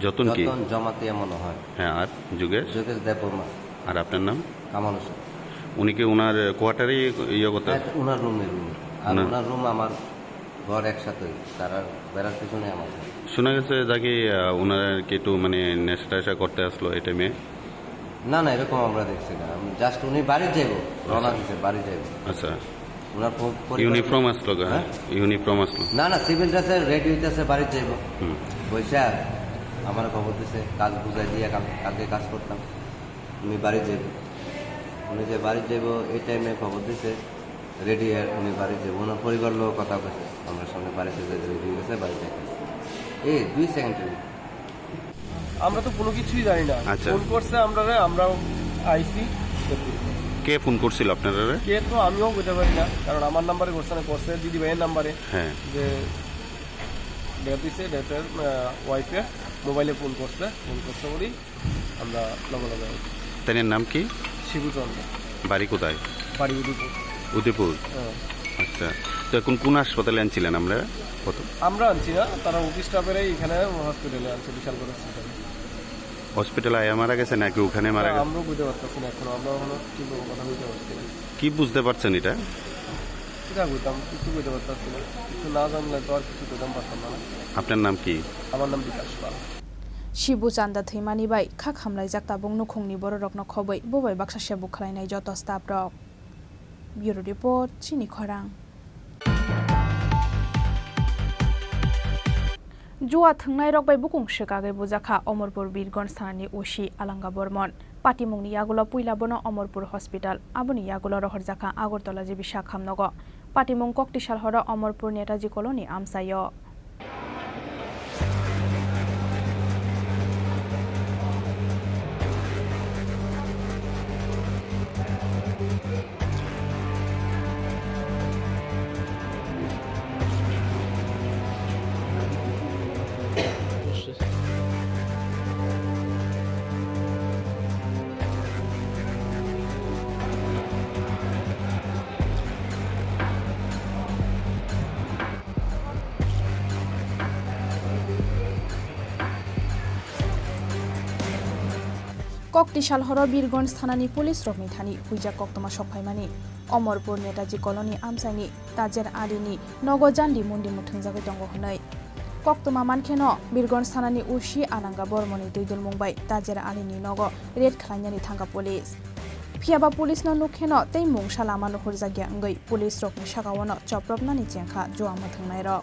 যতন কি? যতন জমাতিয়া মনে হয়। হ্যাঁ, আর যুগেশ? যুগেশ দেববর্মা। আর আপনার নাম? কামাল হোসেন। উনি কি ওনার কোয়ার্টারে ইয়ে করতেন? হ্যাঁ, ওনার রুমে, রুমে। আর ওনার ওনার রুম আমার ঘর একসাথে, তার আর বেড়ার পিছনে আমার ঘর। শোনা গেছে নাকি, আহ, ওনারা কি একটু মানে নেশা টেশা করতে আসলো এই টাইমে? না, না, এরকম আমরা দেখছি না। আমি জাস্ট উনি বাড়ি যাইবো, রওনা আচ্ছা। দিছে, বাড়ি যাইবো। আচ্ছা। ওনার ফোন পরিবার ইউনিফর্ম আসলো গা? হ্যাঁ? ইউনিফর্ম আসলো? না, না, সিভিল ড্রেসে রেডি হইতেছে, বাড়ি যাইবো। হুম। বৈশাখ আমার খবর দিছে, কাজ বুঝাই দিয়ে কাল-, কালকে কাজ করতাম। উনি বাড়ি যাইবো। উনি যে বাড়ি যাইবো, এই টাইমে খবর দিছে। রেডি হয়ে উনি বাড়ি যাইবো, ওনার পরিবার লোক কথা কইছে, আমরা সামনে বাড়িতে যাই, রেডি হয়ে গেছে, বাড়ি যাইতেছে। এই দুই সেকেন্ডের ভিতরে। আমরা তো কোনো কিছুই জানি না। আচ্ছা। ফোন করছে আমরারে, আমরাও আইছি। কে ফোন করছিল আপনারারে? কে তো আমিও বুঝতে পারি না, কারণ আমার নাম্বারে করছে না, করছে দিদি ভাইয়ের নাম্বারে। হ্যাঁ। যে ডেথ হইছে, ডেথের, আহ, ওয়াইফের মোবাইলে ফোন করছে, ফোন করছে বলি আমরা লগে লগে আইছি। তাইনের নাম কি? শিবু চন্দ্র। বাড়ি কোথায়? বাড়ি উদয়পুর। উদয়পুর? হ্যাঁ। আচ্ছা, তো এখন কোন হাসপাতালে আনছিলেন আমরা? কত? আমরা আনছি না, তারা অফিস স্টাফেরাই এখানে হসপিটালে আনছে, বিশালগড় হসপিটালে। হসপিটালে আয়া মারা গেছে নাকি ওখানে মারা না, গেছে? আমরাও বুঝতে পারতেছি না এখনো, আমরা এখনো ঠিকভাবে কথা বলতে পারছি না। কি বুঝতে পারছেন এটা? কিতা কইতাম, কিছু কইতে পারতাছি না। কিছু না জানলে তো আর কিছু কইতাম পারতাম না, না? আপনার নাম কি? আমার নাম বিকাশ পাল। Shibu Chanda thwimani bai kha khamlaijak tabuk nukhungni bororokno khobwi bo bai baksa se bukhlainai joto staff rok. Bureau Report, Chini Khorang. Jua thwngnairok bai bukung swkagwi bujakha Omorpur Birgonj thanani O C Alanga Bormon. Patimungni yagulo puila bono Omorpur Hospital, aboni yagulo rohorjakha Agartala G B sakhamnogo. Patimung koktisal horo Omorpur Netaji Colony amchaio. Koktisal horo Birgonj thanani police rokni thani huijak koktwma sokphaimani Omorpur Netaji Colony amchaini Tajer Alini nogo jandi mundi mwthwngjagwi tongo hwnwi. Koktwma mankheno Birgonj thanani O C Alanga Bormoni twidulmung bai Tajer Alini nogo raid khlainani thangkha police. Phiyaba police no nukkheno tei mungsa lama nuhurjakya wngwi police rokni sakaono chopropnani chengkha jua mwthwngnairok.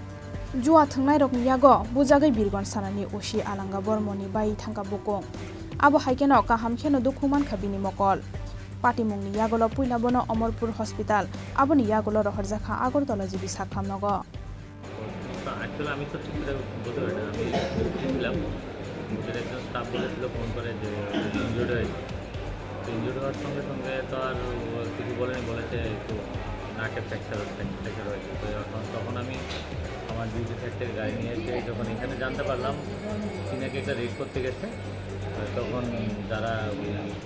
Jua thwngnairokni yago bujagwi Birgonj thanani O C Alanga Bormoni bai thangkha bukung. Abo hai kheno kaham kheno dukhu mankha bini mokol. Patimungni yagulo puila bono Omorpur Hospital, aboni yagulo rohorjakha Agartala G B sakhamnogo. তো actually আমি তো ঠিক করে বলতে পারি না, আমি ছিলাম, ওদের একজন স্টাফ বলেছিল ফোন করে যে ইনজুর্ড হয়েছে। তো ইনজুর্ড হওয়ার সঙ্গে সঙ্গে তো আর ও কিছু বলেনি, বলেছে একটু নাকে ফ্র্যাকচার, ফ্র্যাকচার হয়েছে। তো এখন, তখন আমি আমার ডিউটি থাকতে গাড়ি নিয়ে এসে যখন এখানে জানতে পারলাম, কি নাকি একটা রেড করতে গেছে, তখন যারা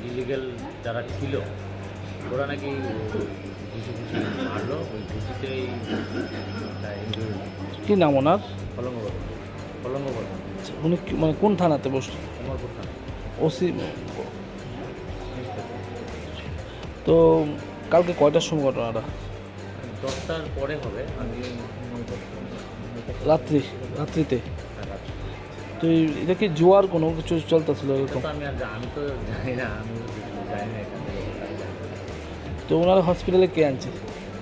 ইলিগেল যারা ছিল, ওরা নাকি ঘুষি ঘুষি মারলো, ওই ঘুষিতেই একটা ইনজুরি। কি নাম ওনার? কলঙ্গ বর্মন। কলঙ্গ বর্মন। আচ্ছা, উনি কি, মানে, কোন থানাতে বসছেন? কমলপুর থানা। ওসি। তো কালকে কয়টার সময় ঘটনাটা? দশটার পরে হবে। আমি রাত্রি, রাত্রিতে? হ্যাঁ, রাত্রি। তো এই, এটা কি জুয়ার কোনো কিছু চলতেছিল এটা এরকম? তো আমি আর জা-, আমি তো জানি না, আমি জানি না এখান থেকে। তো ওনারা হসপিটালে কে আনছে?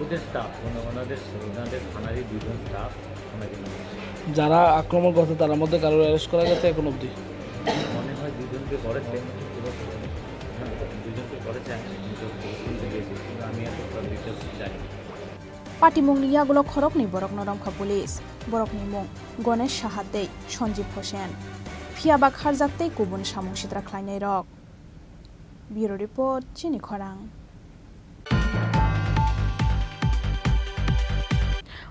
ওদের স্টাফ, মানে ওনাদের, ওনাদের থানারই দুজন স্টাফ ওনাকে নিয়ে এসেছে। যারা আক্রমণ করছে তার মধ্যে কারোর অ্যারেস্ট করা গেছে এখন অবধি? মনে হয় দুজনকে করেছে। হ্যাঁ, দুজনকে করেছে, আমি শুনতে পেয়েছি, কিন্তু আমি এত ডিটেলস জানি না। Patimungni yagulo khoroknwi borokno romkha police. Borokni mung Ganesh Saha tei Sanjeev Hossain. Phiyaba kharjak tei kubun samung sitra khlainairok. Bureau Report, Chini Khorang.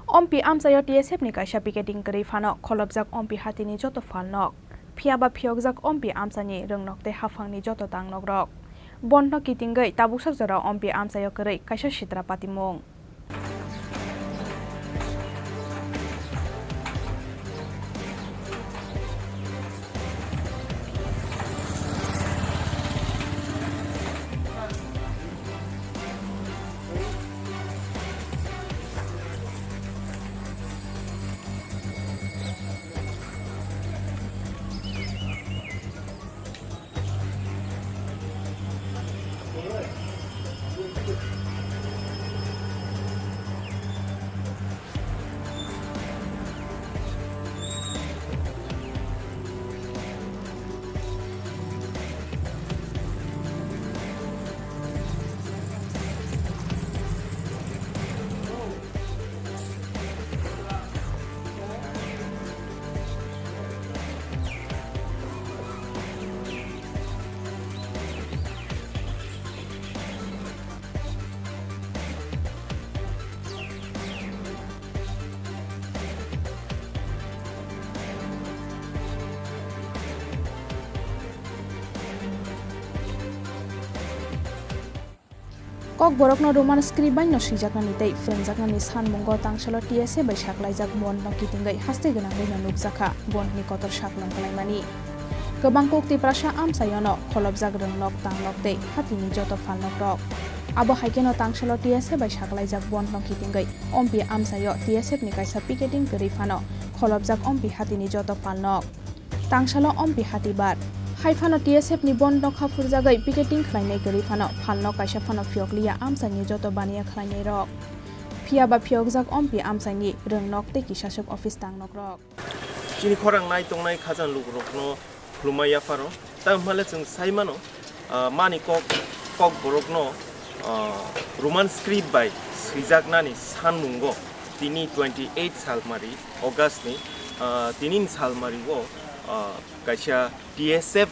Ompi amchaio T S F ni kaisa picketing kwrwi phano kholopjak Ompi hatini joto phalnok. Phiyaba phiyokjak Ompi amchani rwngnok tei haphangni joto tangnokrok. Bondno kitingwi tabuksa jorao Ompi amchaio kwrwi kaisa sitra patimung. Kokborokno Roman script bai no swijaknani tei phrwngjaknani sanmungo tangsalo T S F bai saklaijak bond no kitingwi haste gwnangwi no nukjakha bond ni kotor saklom khlaimani. Kwbang kuk Tiprasa amchaio no kholopjak rwngnok, tangnok tei hatini joto phalnok rok. Abo hai kheno tangsalo T S F bai saklaijak bond no kitingwi Ompi amchaio T S F ni kaisa picketing kwrwi phano kholopjak Ompi hatini joto phalnok. Tangsalo Ompi hati bar. Hai phano T S F ni bond no kha phurjagwi picketing khlainai kwrwi phano phalnok kaisa phano phiyokliya amchaini joto baniya khlainai rok. Phiya ba phiyokjak Ompi amchaini rwngnok tei kisaswk office tangnok rok. Chini khorang nai tongnai khajang lukurokno khulumai yapharo. Tamhale chwng sai mano, ah, mani kok, kokborokno, ah, Roman script bai swijaknani sanmungo tini twenty eight salmari August ni, ah, tini salmari o, ah, kaisa T S F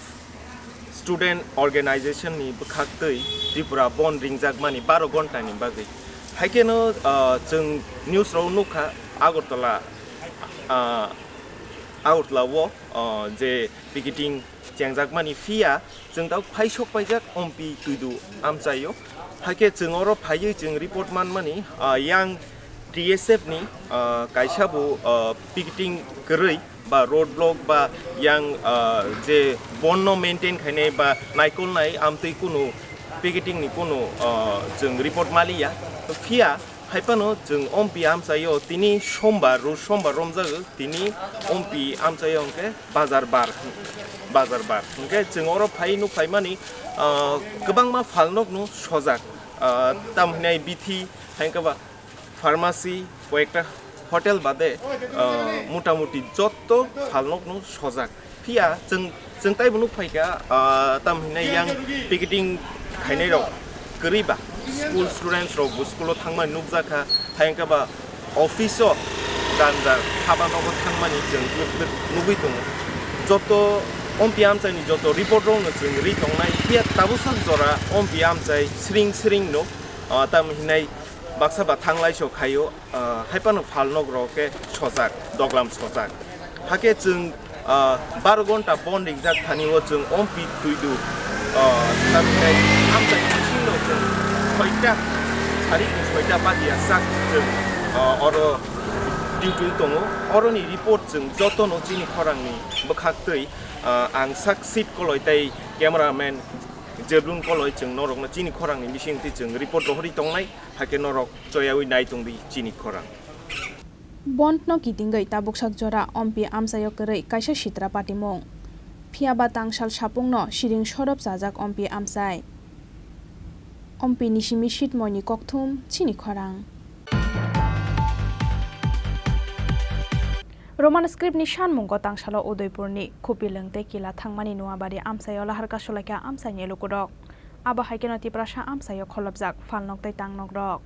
student organization ni bwkhaktwi Tripura bond ringjakmani baro ghonta ni bagwi. Hai kheno, ah, chwng news rok nukha Agartala, ah, Agartala o, ah, je picketing chengjakmani phiya chwng tabuk phaisok paijak Ompi Tuidu amchaio. Hakhe chwng oro phaiwi chwng report manmani, ah, yang T S F ni, ah, kaisa bo, ah, picketing kwrwi ba road block ba yang, ah, je bond no maintain khainai ba naikolnai amtwi kunu picketing ni kunu, ah, chwng report maliya. Phiya hai phano chwng Ompi amchaio tini sombar, ro sombar romjago, tini Ompi amchaio hwnkhe bazar bar, bazar bar. Hwnkhe chwng oro phai nuk phaimani, ah, kwbangma phalnokno sojak, ah, tamo hinai bithi, hai khe ba pharmacy, koyekta hotel bade, ah, motamuti jotto phalnokno sojak. Phiya chwng, chwng taibo nuk phaikha, ah, tamo hinai yang picketing khainai rok kwrwi ba, school students rok bo school o thangmani nukjakha, hai hwnkhe ba office o ganjak haba nogo thangmani chwng nuk-, nugwi tongo. Joto Ompi amchaini joto report rokno chwng ri tongnai, phiya tabuksa jora Ompi amchai sring sring no, ah, tamo hinai baksa ba thanglai so khaio. Ah, hai phano phalnok rok khe sojak, doglam sojak. Hakhe chwng, ah, baro ghonta bond ringjak thani o chwng Ompi Tuidu, ah, tamhinai amchaini bisingo chwng soita, sari ni soita badia sak chwng, ah, oro duty tongo. Oroni report chwng jotono chini khorangni bwkhaktwi, ah, ang sak Sit Koloi tei cameraman Jeblun Koloi chwng norokno chini khorangni bisingtwi chwng report rohorwi tongnai. Hakhe norok choyawi nai tongdi chini khorang. Bond no kitingwi tabuksak jora Ompi amchaio kwrwi kaisa sitra patimung. Phiya ba tangsal sapungno siring sorop chajak Ompi amchai. Ompi ni simi sitmoini kokthum chini khorang. Roman script ni sanmungo tangsalo Udaipurni Khupilwng tei Kila thangmani Nuabari amchaio lahar kasulaikha amchaini lukurok. Abo hai kheno Tiprasa amchaio kholopjak phalnok tei tangnok rok.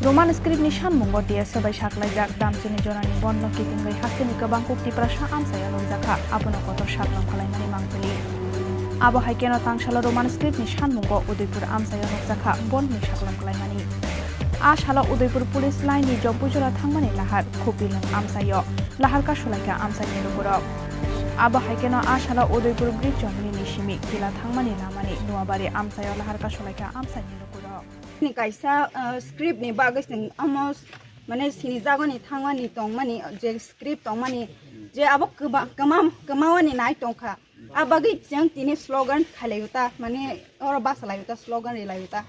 Roman script ni sanmungo T S F bai saklaijak damchini jorani bond no kitingwi hasteni kwbang kuk Tiprasa amchaio nukjakha, abono kotor saklom khwlaimani mangpili. Abo hai kheno tangsalo Roman script ni sanmungo Udaipur amchaio nukjakha bond ni saklom khwlaimani. A salo Udaipur police line ni Jompujora thangmani lahar Khupilwng amchaio lahar kasulaikha amchaini lukurok. Abo hai kheno a salo Udaipur bridge chomni ni simi Kila thangmani lamani Nuabari amchaio lahar kasulaikha amchaini lukurok. Ni kaisa, uh, script ni bagwi chwng amo s-, mane sinijagoni thangmani tongmani je script tongmani je abo kwba-, kwmam-, kwmawani nai tongkha. A bagwi chwng tini slogan khailaiuta, mane oro basa laiuta, slogan rilaiuta.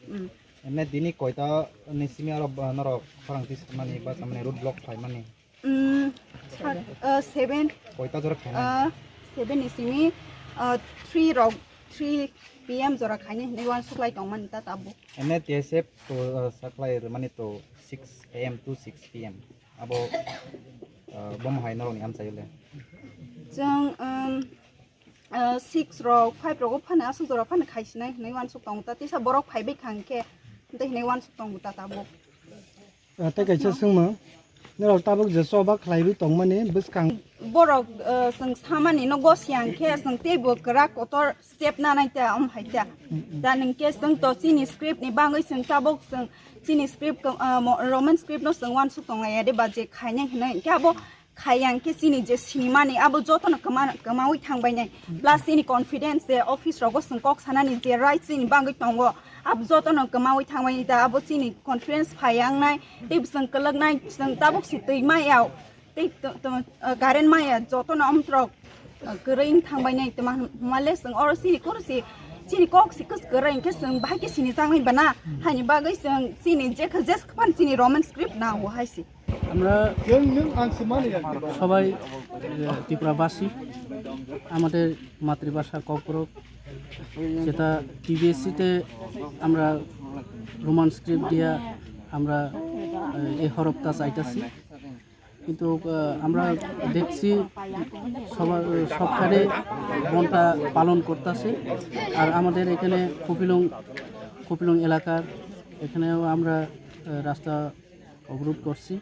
Mm. Emne dini koita ni simi oro ba-, norok khorang tismani ba samani road block khlaimani? Mm, Third, uh, seven, koita jora khainai? Uh, seven ni simi, uh, three rok, three P M jora khainai hinwi uansuk lai tongmani ta tabuk. Ene T S F to, uh, supply rwmani to six A M to six P M. Abo, uh, bomo hai norokni amchaio le? Chwng, um, uh, six rok, five rogo phano aswk jora phano khaisinai hinwi uansuk tongo ta. Tisa borok phaibai kha hwnkhe, tei hinwi uansuk tongo ta tabuk. Ah, tei kaisa swngmung, norok tabuk je choba khlaiwi tongmani bwskang. Borok, ah, chwng samani no gosiya hwnkhe chwng teibo kwrak kotor step nanai ta, om hai ta. Mm, mm. Da hwnkhe chwng to chini script ni bagwi chwng tabuk chwng chini script, ah, mo-, Roman script no chwng uansuk tonglaiya de ba je khainai hinwi. Hwnkhe abo khaiya hwnkhe chini je sinimani abo jotono kwma-, kwmaui thangbainai. Plus chini confidence je office rogo chwng kok sanani je right chini bagwi tongo, abo jotono kwmaui thangbainai ta, abo chini confidence phaiya wngnai, tei chwng kwlwknai, chwng tabuk si twi maya, tei to-, to-, uh, current maya, jotono amtwrok, uh, kwrwi wng thangbainai, twma hwnmale chwng oro chini koro si, chini kok si kwrwi hwnkhe chwng bahai khe sinijaknai bana, haini bagwi chwng chini jekha jesaphano chini Roman script nango hai si. আমরা সবাই, আহ, ত্রিপুরাবাসী, আমাদের মাতৃভাষা ককবরক, যেটা টিবিএসসিতে আমরা Roman script দিয়া আমরা, আহ, এই হরফটা চাইতাছি। কিন্তু, আহ, আমরা দেখছি সবার, সবখানে বনটা পালন করতেছে। আর আমাদের এখানে কপিলং, কপিলং এলাকার এখানেও আমরা, আহ, রাস্তা অবরোধ করছি।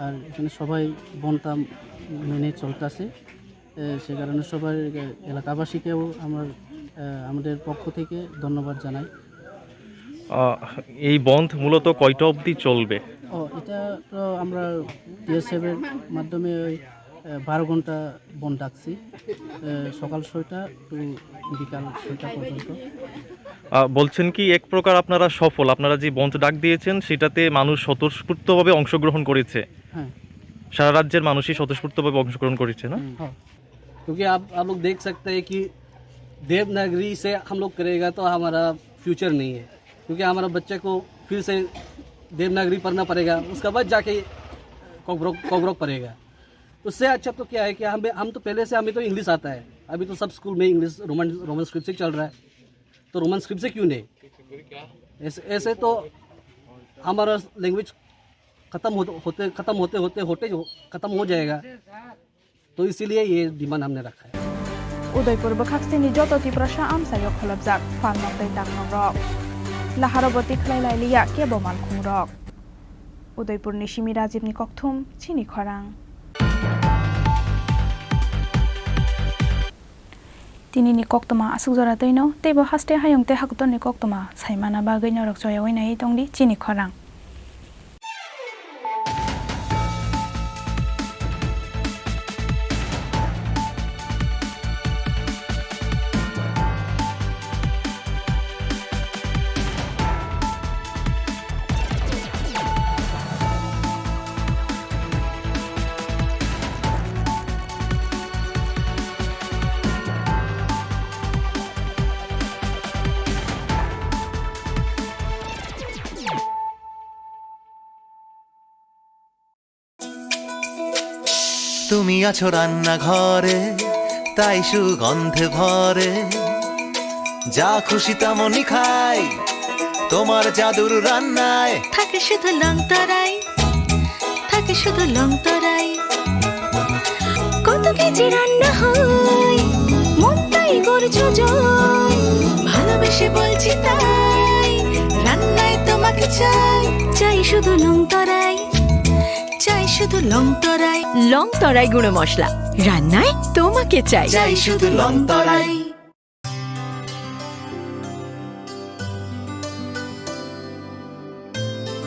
আর এখানে সবাই বনটা মেনে চলতেছে। এ, সে কারণে সবাই, এ, এলাকাবাসীকেও আমার, এ, আমাদের পক্ষ থেকে ধন্যবাদ জানাই। আহ, এই বন্ধ মূলত কয়টা অবধি চলবে? ও, এটা তো আমরা টিএসএফ এর মাধ্যমে ওই, এ, বারো ঘন্টা বন্ধ ডাকছি, এ, সকাল ছয়টা টু বিকাল ছয়টা পর্যন্ত। আহ, বলছেন কি এক প্রকার আপনারা সফল, আপনারা যে বন্ধ ডাক দিয়েছেন সেটাতে মানুষ স্বতঃস্ফূর্তভাবে অংশগ্রহণ করেছে? হ্যাঁ। সারা রাজ্যের মানুষই স্বতঃস্ফূর্তভাবে অংশগ্রহণ করেছে, না? হুম। হ্যাঁ। क्योंकि आप, आप लोग देख सकते हैं कि देवनागरी से हम लोग करेगा तो हमारा फ्यूचर नहीं है, क्योंकि हमारा बच्चे को फिर से देवनागरी पढ़ना पड़ेगा, उसके बाद जाके कॉकबरक, कॉकबरक पढ़ेगा। उससे अच्छा तो क्या है कि हमें, हम तो पहले से, हमें तो इंग्लिश आता है, अभी तो सब स्कूल में इंग्लिश, रोमन, रोमन स्क्रिप्ट से चल रहा है, तो रोमन स्क्रिप्ट से क्यों नहीं? ऐसे, ऐसे तो हमारा लैंग्वेज खत्म होते, होते, खत्म होते, होते, होते जो खत्म हो जाएगा। तो इसीलिए ये डिमांड हमने रखा है। Udaipur bwkhaksini joto Tiprasa amchaio kholopjak phalnok tei taknokrok. Laharo bo tikhlai lai liya kebo malkhungrok. Udaipurni simi Rajibni kokthum, chini khorang. Tinini koktwma aswk jora twino, teibo haste hayung tei hakutorni koktwma saimana bagwi norok choyaui naiwi tongdi chini khorang. তুমি আছো রান্নাঘরে, তাই সুগন্ধে ভরে। যা খুশি তেমনই খাই, তোমার জাদুর রান্নায়। থাকে শুধু লং তরাই, থাকে শুধু লং তরাই। কত কেজি রান্না হয়, মনটাই করছো জয়। ভালোবেসে বলছি তাই, রান্নায় তোমাকে চাই। চাই শুধু লং তরাই, চাই শুধু লং তরাই। লং তরাই গুঁড়ো মশলা, রান্নায় তোমাকে চাই। চাই শুধু লং তরাই।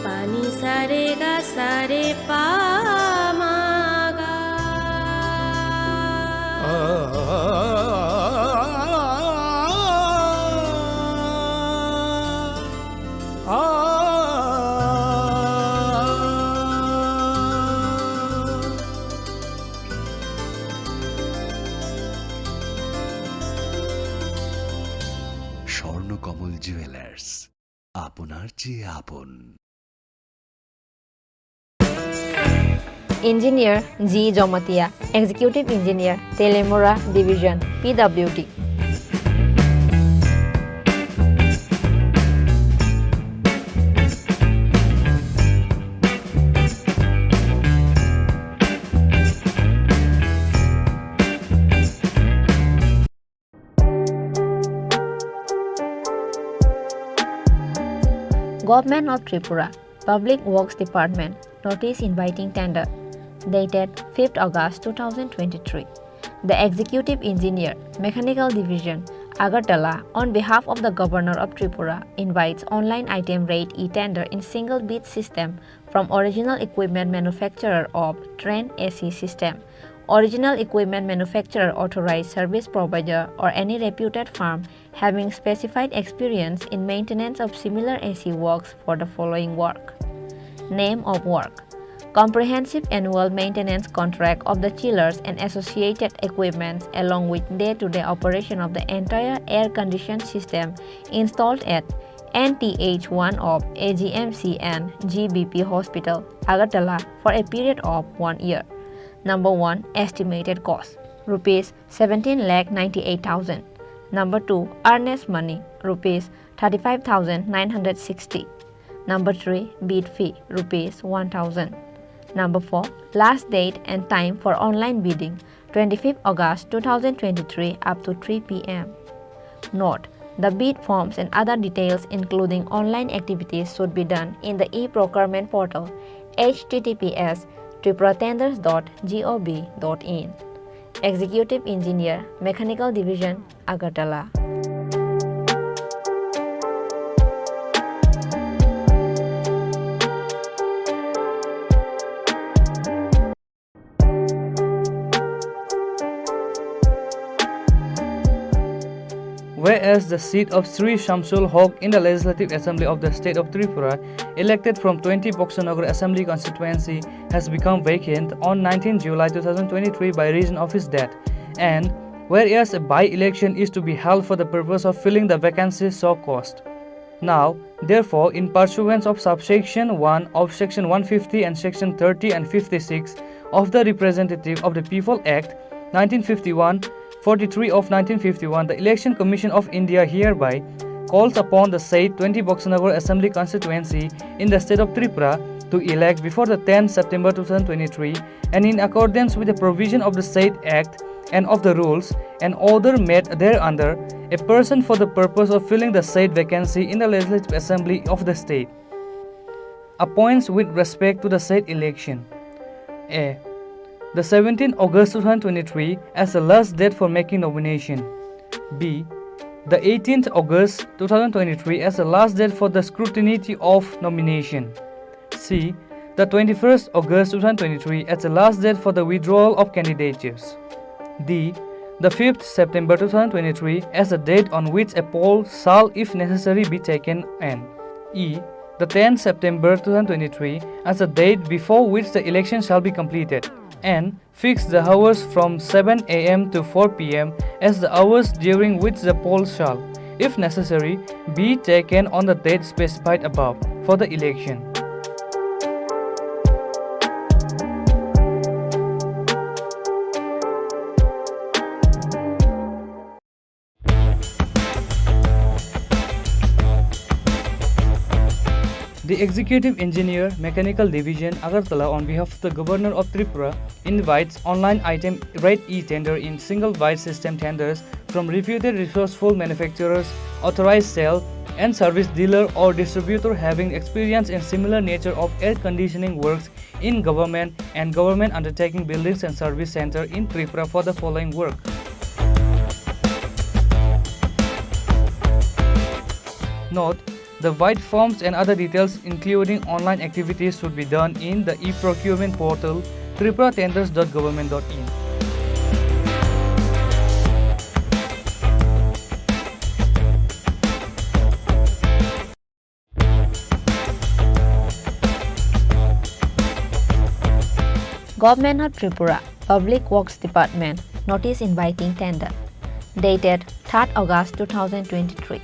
Pani sa re ga sa re pa ma ga. Swarnakamal jewellers, আপনার চেয়ে আপন। Engineer G Jomatia, Executive Engineer, Telemura Division, P W D. Government of Tripura, Public Works Department, notice inviting tender, dated fifth August two thousand twenty-three. The Executive Engineer, Mechanical Division, Agartala, on behalf of the Governor of Tripura, invites online item rate e-tender in single bid system from original equipment manufacturer of train A C system, original equipment manufacturer authorized service provider or any reputed firm having specified experience in maintenance of similar A C works for the following work. Name of work: comprehensive annual maintenance contract of the chillers and associated equipments along with day-to-day operation of the entire air conditioned system installed at N T H one of A G M C and G B P Hospital, Agartala for a period of one year. Number one, estimated cost, rupees seventeen lakh ninety-eight thousand. Number two, earnest money, rupees thirty-five thousand nine hundred sixty. Number three, bid fee, rupees one thousand. Number four, last date and time for online bidding, twenty-fifth August two thousand twenty-three up to three P M. Note, the bid forms and other details, including online activities, should be done in the e-procurement portal, H T T P S tripura tenders dot gov dot in. Executive Engineer, Mechanical Division, Agartala. Whereas the seat of Sri Shamsul Hoque in the Legislative Assembly of the State of Tripura, elected from twenty Boxanagar Assembly Constituency, has become vacant on nineteenth July two thousand twenty-three by reason of his death, and whereas a by-election is to be held for the purpose of filling the vacancy so caused. Now, therefore, in pursuance of subsection one of Section one fifty and Section thirty and fifty-six of the Representative of the People Act nineteen fifty-one, forty-three of nineteen fifty-one, the Election Commission of India hereby calls upon the said twenty Boxanagar Assembly Constituency in the state of Tripura to elect before the tenth September two thousand twenty-three, and in accordance with the provision of the said Act and of the rules and order made thereunder, a person for the purpose of filling the said vacancy in the Legislative Assembly of the state. Appoints with respect to the said election. A. The seventeenth August two thousand twenty-three as the last date for making nomination. B. The eighteenth August two thousand twenty-three as the last date for the scrutiny of nomination. C. The twenty-first August two thousand twenty-three as the last date for the withdrawal of candidatures. D. The fifth September two thousand twenty-three as the date on which a poll shall, if necessary, be taken, and E. The tenth September two thousand twenty-three as the date before which the election shall be completed, and fix the hours from seven A M to four P M as the hours during which the poll shall, if necessary, be taken on the date specified above for the election. The Executive Engineer, Mechanical Division, Agartala, on behalf of the Governor of Tripura, invites online item rate e-tender in single bid system tenders from reputed resourceful manufacturers, authorized sale and service dealer or distributor having experience in similar nature of air conditioning works in government and government undertaking buildings and service center in Tripura for the following work. Note, the bid forms and other details, including online activities, should be done in the e-procurement portal tripura tenders dot government dot in. Government of Tripura, Public Works Department, notice inviting tender, dated third August two thousand twenty-three.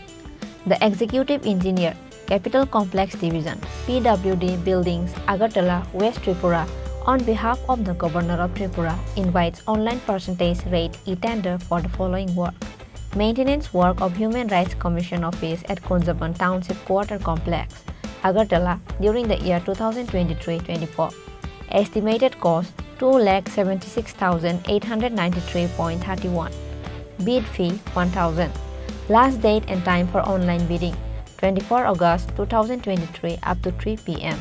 The Executive Engineer, Capital Complex Division, P W D Buildings, Agartala, West Tripura, on behalf of the Governor of Tripura, invites online percentage rate e-tender for the following work. Maintenance work of Human Rights Commission office at Kunjabon Township Quarter Complex, Agartala, during the year two thousand twenty-three twenty-four. Estimated cost two lakh seventy-six thousand eight hundred ninety-three point thirty-one. Bid fee one thousand. Last date and time for online bidding, twenty-four August two thousand twenty-three up to three P M.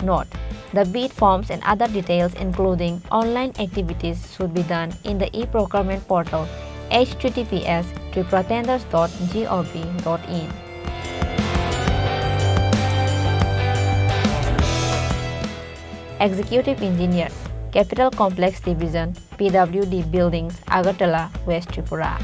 Note, the bid forms and other details, including online activities, should be done in the e-procurement portal, H T T P S triple tenders dot G O V dot in. Executive Engineer, Capital Complex Division, P W D Buildings, Agartala, West Tripura.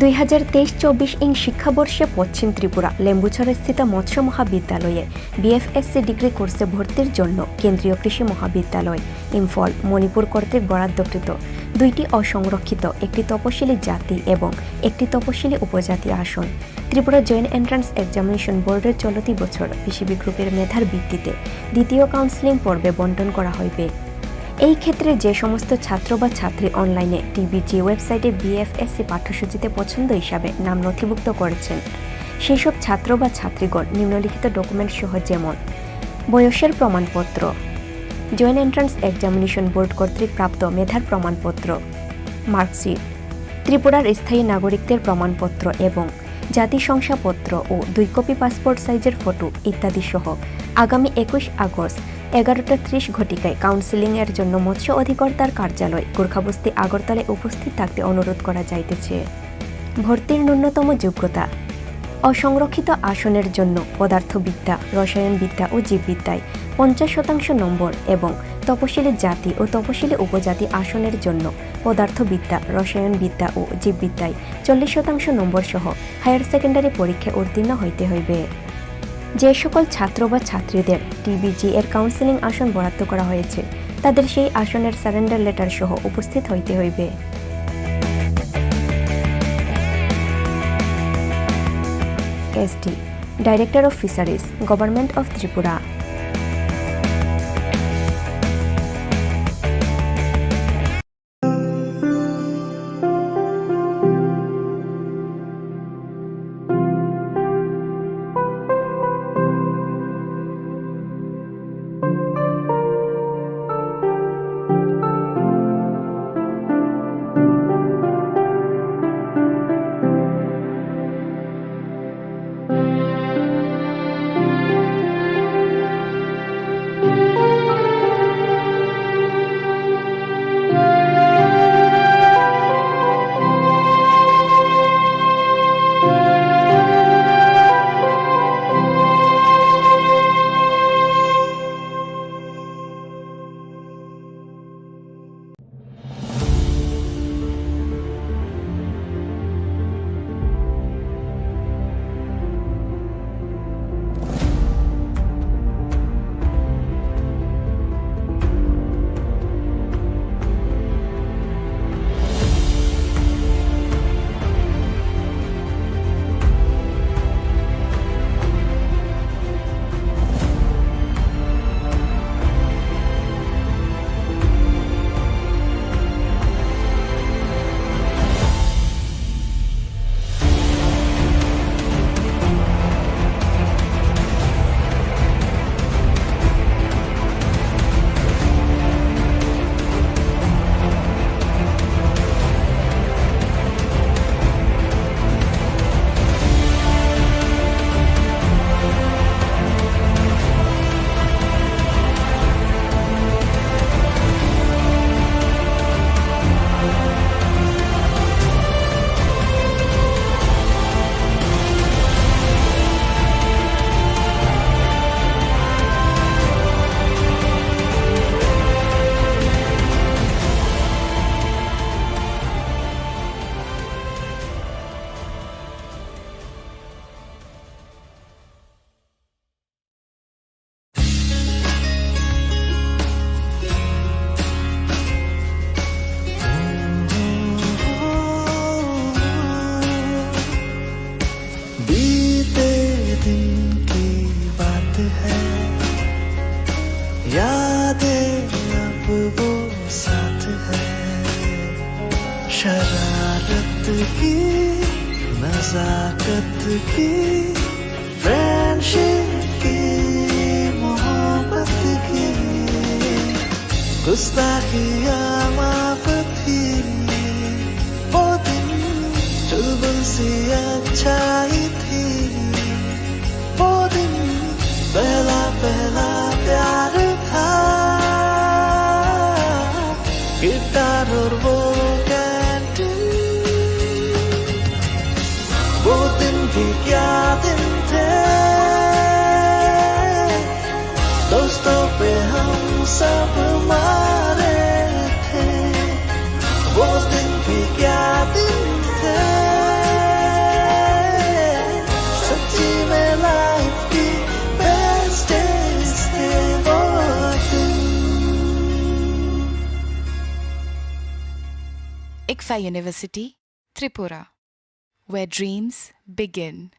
দুই হাজার তেইশ চব্বিশ ইং শিক্ষাবর্ষে পশ্চিম ত্রিপুরা লেম্বুছড়াস্থিত মৎস্য মহাবিদ্যালয়ে BFSc degree কোর্সে ভর্তির জন্য কেন্দ্রীয় কৃষি মহাবিদ্যালয়, ইম্ফল, মণিপুর কর্তৃক বরাদ্দকৃত দুইটি অসংরক্ষিত, একটি তপশিলি জাতি এবং একটি তপশিলি উপজাতি আসন। ত্রিপুরা জয়েন্ট এন্ট্রান্স এক্সামিনেশন বোর্ডের চলতি বছর পিসিবি গ্রুপের মেধার ভিত্তিতে দ্বিতীয় কাউন্সেলিং পর্বে বন্টন করা হইবে। এই ক্ষেত্রে যে সমস্ত ছাত্র বা ছাত্রী অনলাইনে টিবিজি ওয়েবসাইটে বিএফএসসি পাঠ্যসূচিতে পছন্দ হিসাবে নাম নথিভুক্ত করেছেন, সেই সব ছাত্র বা ছাত্রীগণ নিম্নলিখিত ডকুমেন্ট সহ, যেমন বয়সের প্রমাণপত্র, জয়েন্ট এন্ট্রান্স এক্সামিনেশন বোর্ড কর্তৃক প্রাপ্ত মেধার প্রমাণপত্র, মার্কশিট, ত্রিপুরার স্থায়ী নাগরিকদের প্রমাণপত্র এবং জাতি শংসাপত্র ও দুই কপি পাসপোর্ট সাইজের ফটো ইত্যাদি সহ আগামী একুশ আগস্ট এগারোটা ত্রিশ ঘটিকায় কাউন্সেলিং এর জন্য মৎস্য অধিকর্তার কার্যালয়, গোর্খাবস্তি, আগরতলায় উপস্থিত থাকতে অনুরোধ করা যাইতেছে। ভর্তির ন্যূনতম যোগ্যতা: অসংরক্ষিত আসনের জন্য পদার্থবিদ্যা, রসায়নবিদ্যা ও জীববিদ্যায় পঞ্চাশ শতাংশ নম্বর এবং তপশিলি জাতি ও তপশিলি উপজাতি আসনের জন্য পদার্থবিদ্যা, রসায়নবিদ্যা ও জীববিদ্যায় চল্লিশ শতাংশ নম্বর সহ হায়ার সেকেন্ডারি পরীক্ষায় উত্তীর্ণ হইতে হইবে। যে সকল ছাত্র বা ছাত্রীদের টিবিজি এর কাউন্সেলিং আসন বরাদ্দ করা হয়েছে, তাদের সেই আসনের সারেন্ডার লেটার সহ উপস্থিত হইতে হইবে। SD, Director of Fisheries, Government of Tripura. बीते दिन की बात है, यादें अब वो साथ है। शरारत की, नजाकत की, फ्रेंडशिप की, मोहब्बत की, गुस्ताखियाँ माफ थी। वो दिन चुलबुल सी अच्छाई थी। वो दिन पहला पहला प्यार था। गिटार और वो कैंटीन, वो दिन भी क्या दिन थे। दोस्तों पे हम सब मारे थे। वो दिन भी क्या दिन थे। ICFAI University, Tripura, where dreams begin.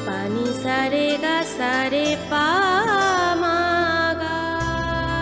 Pani sa re ga sa re pa.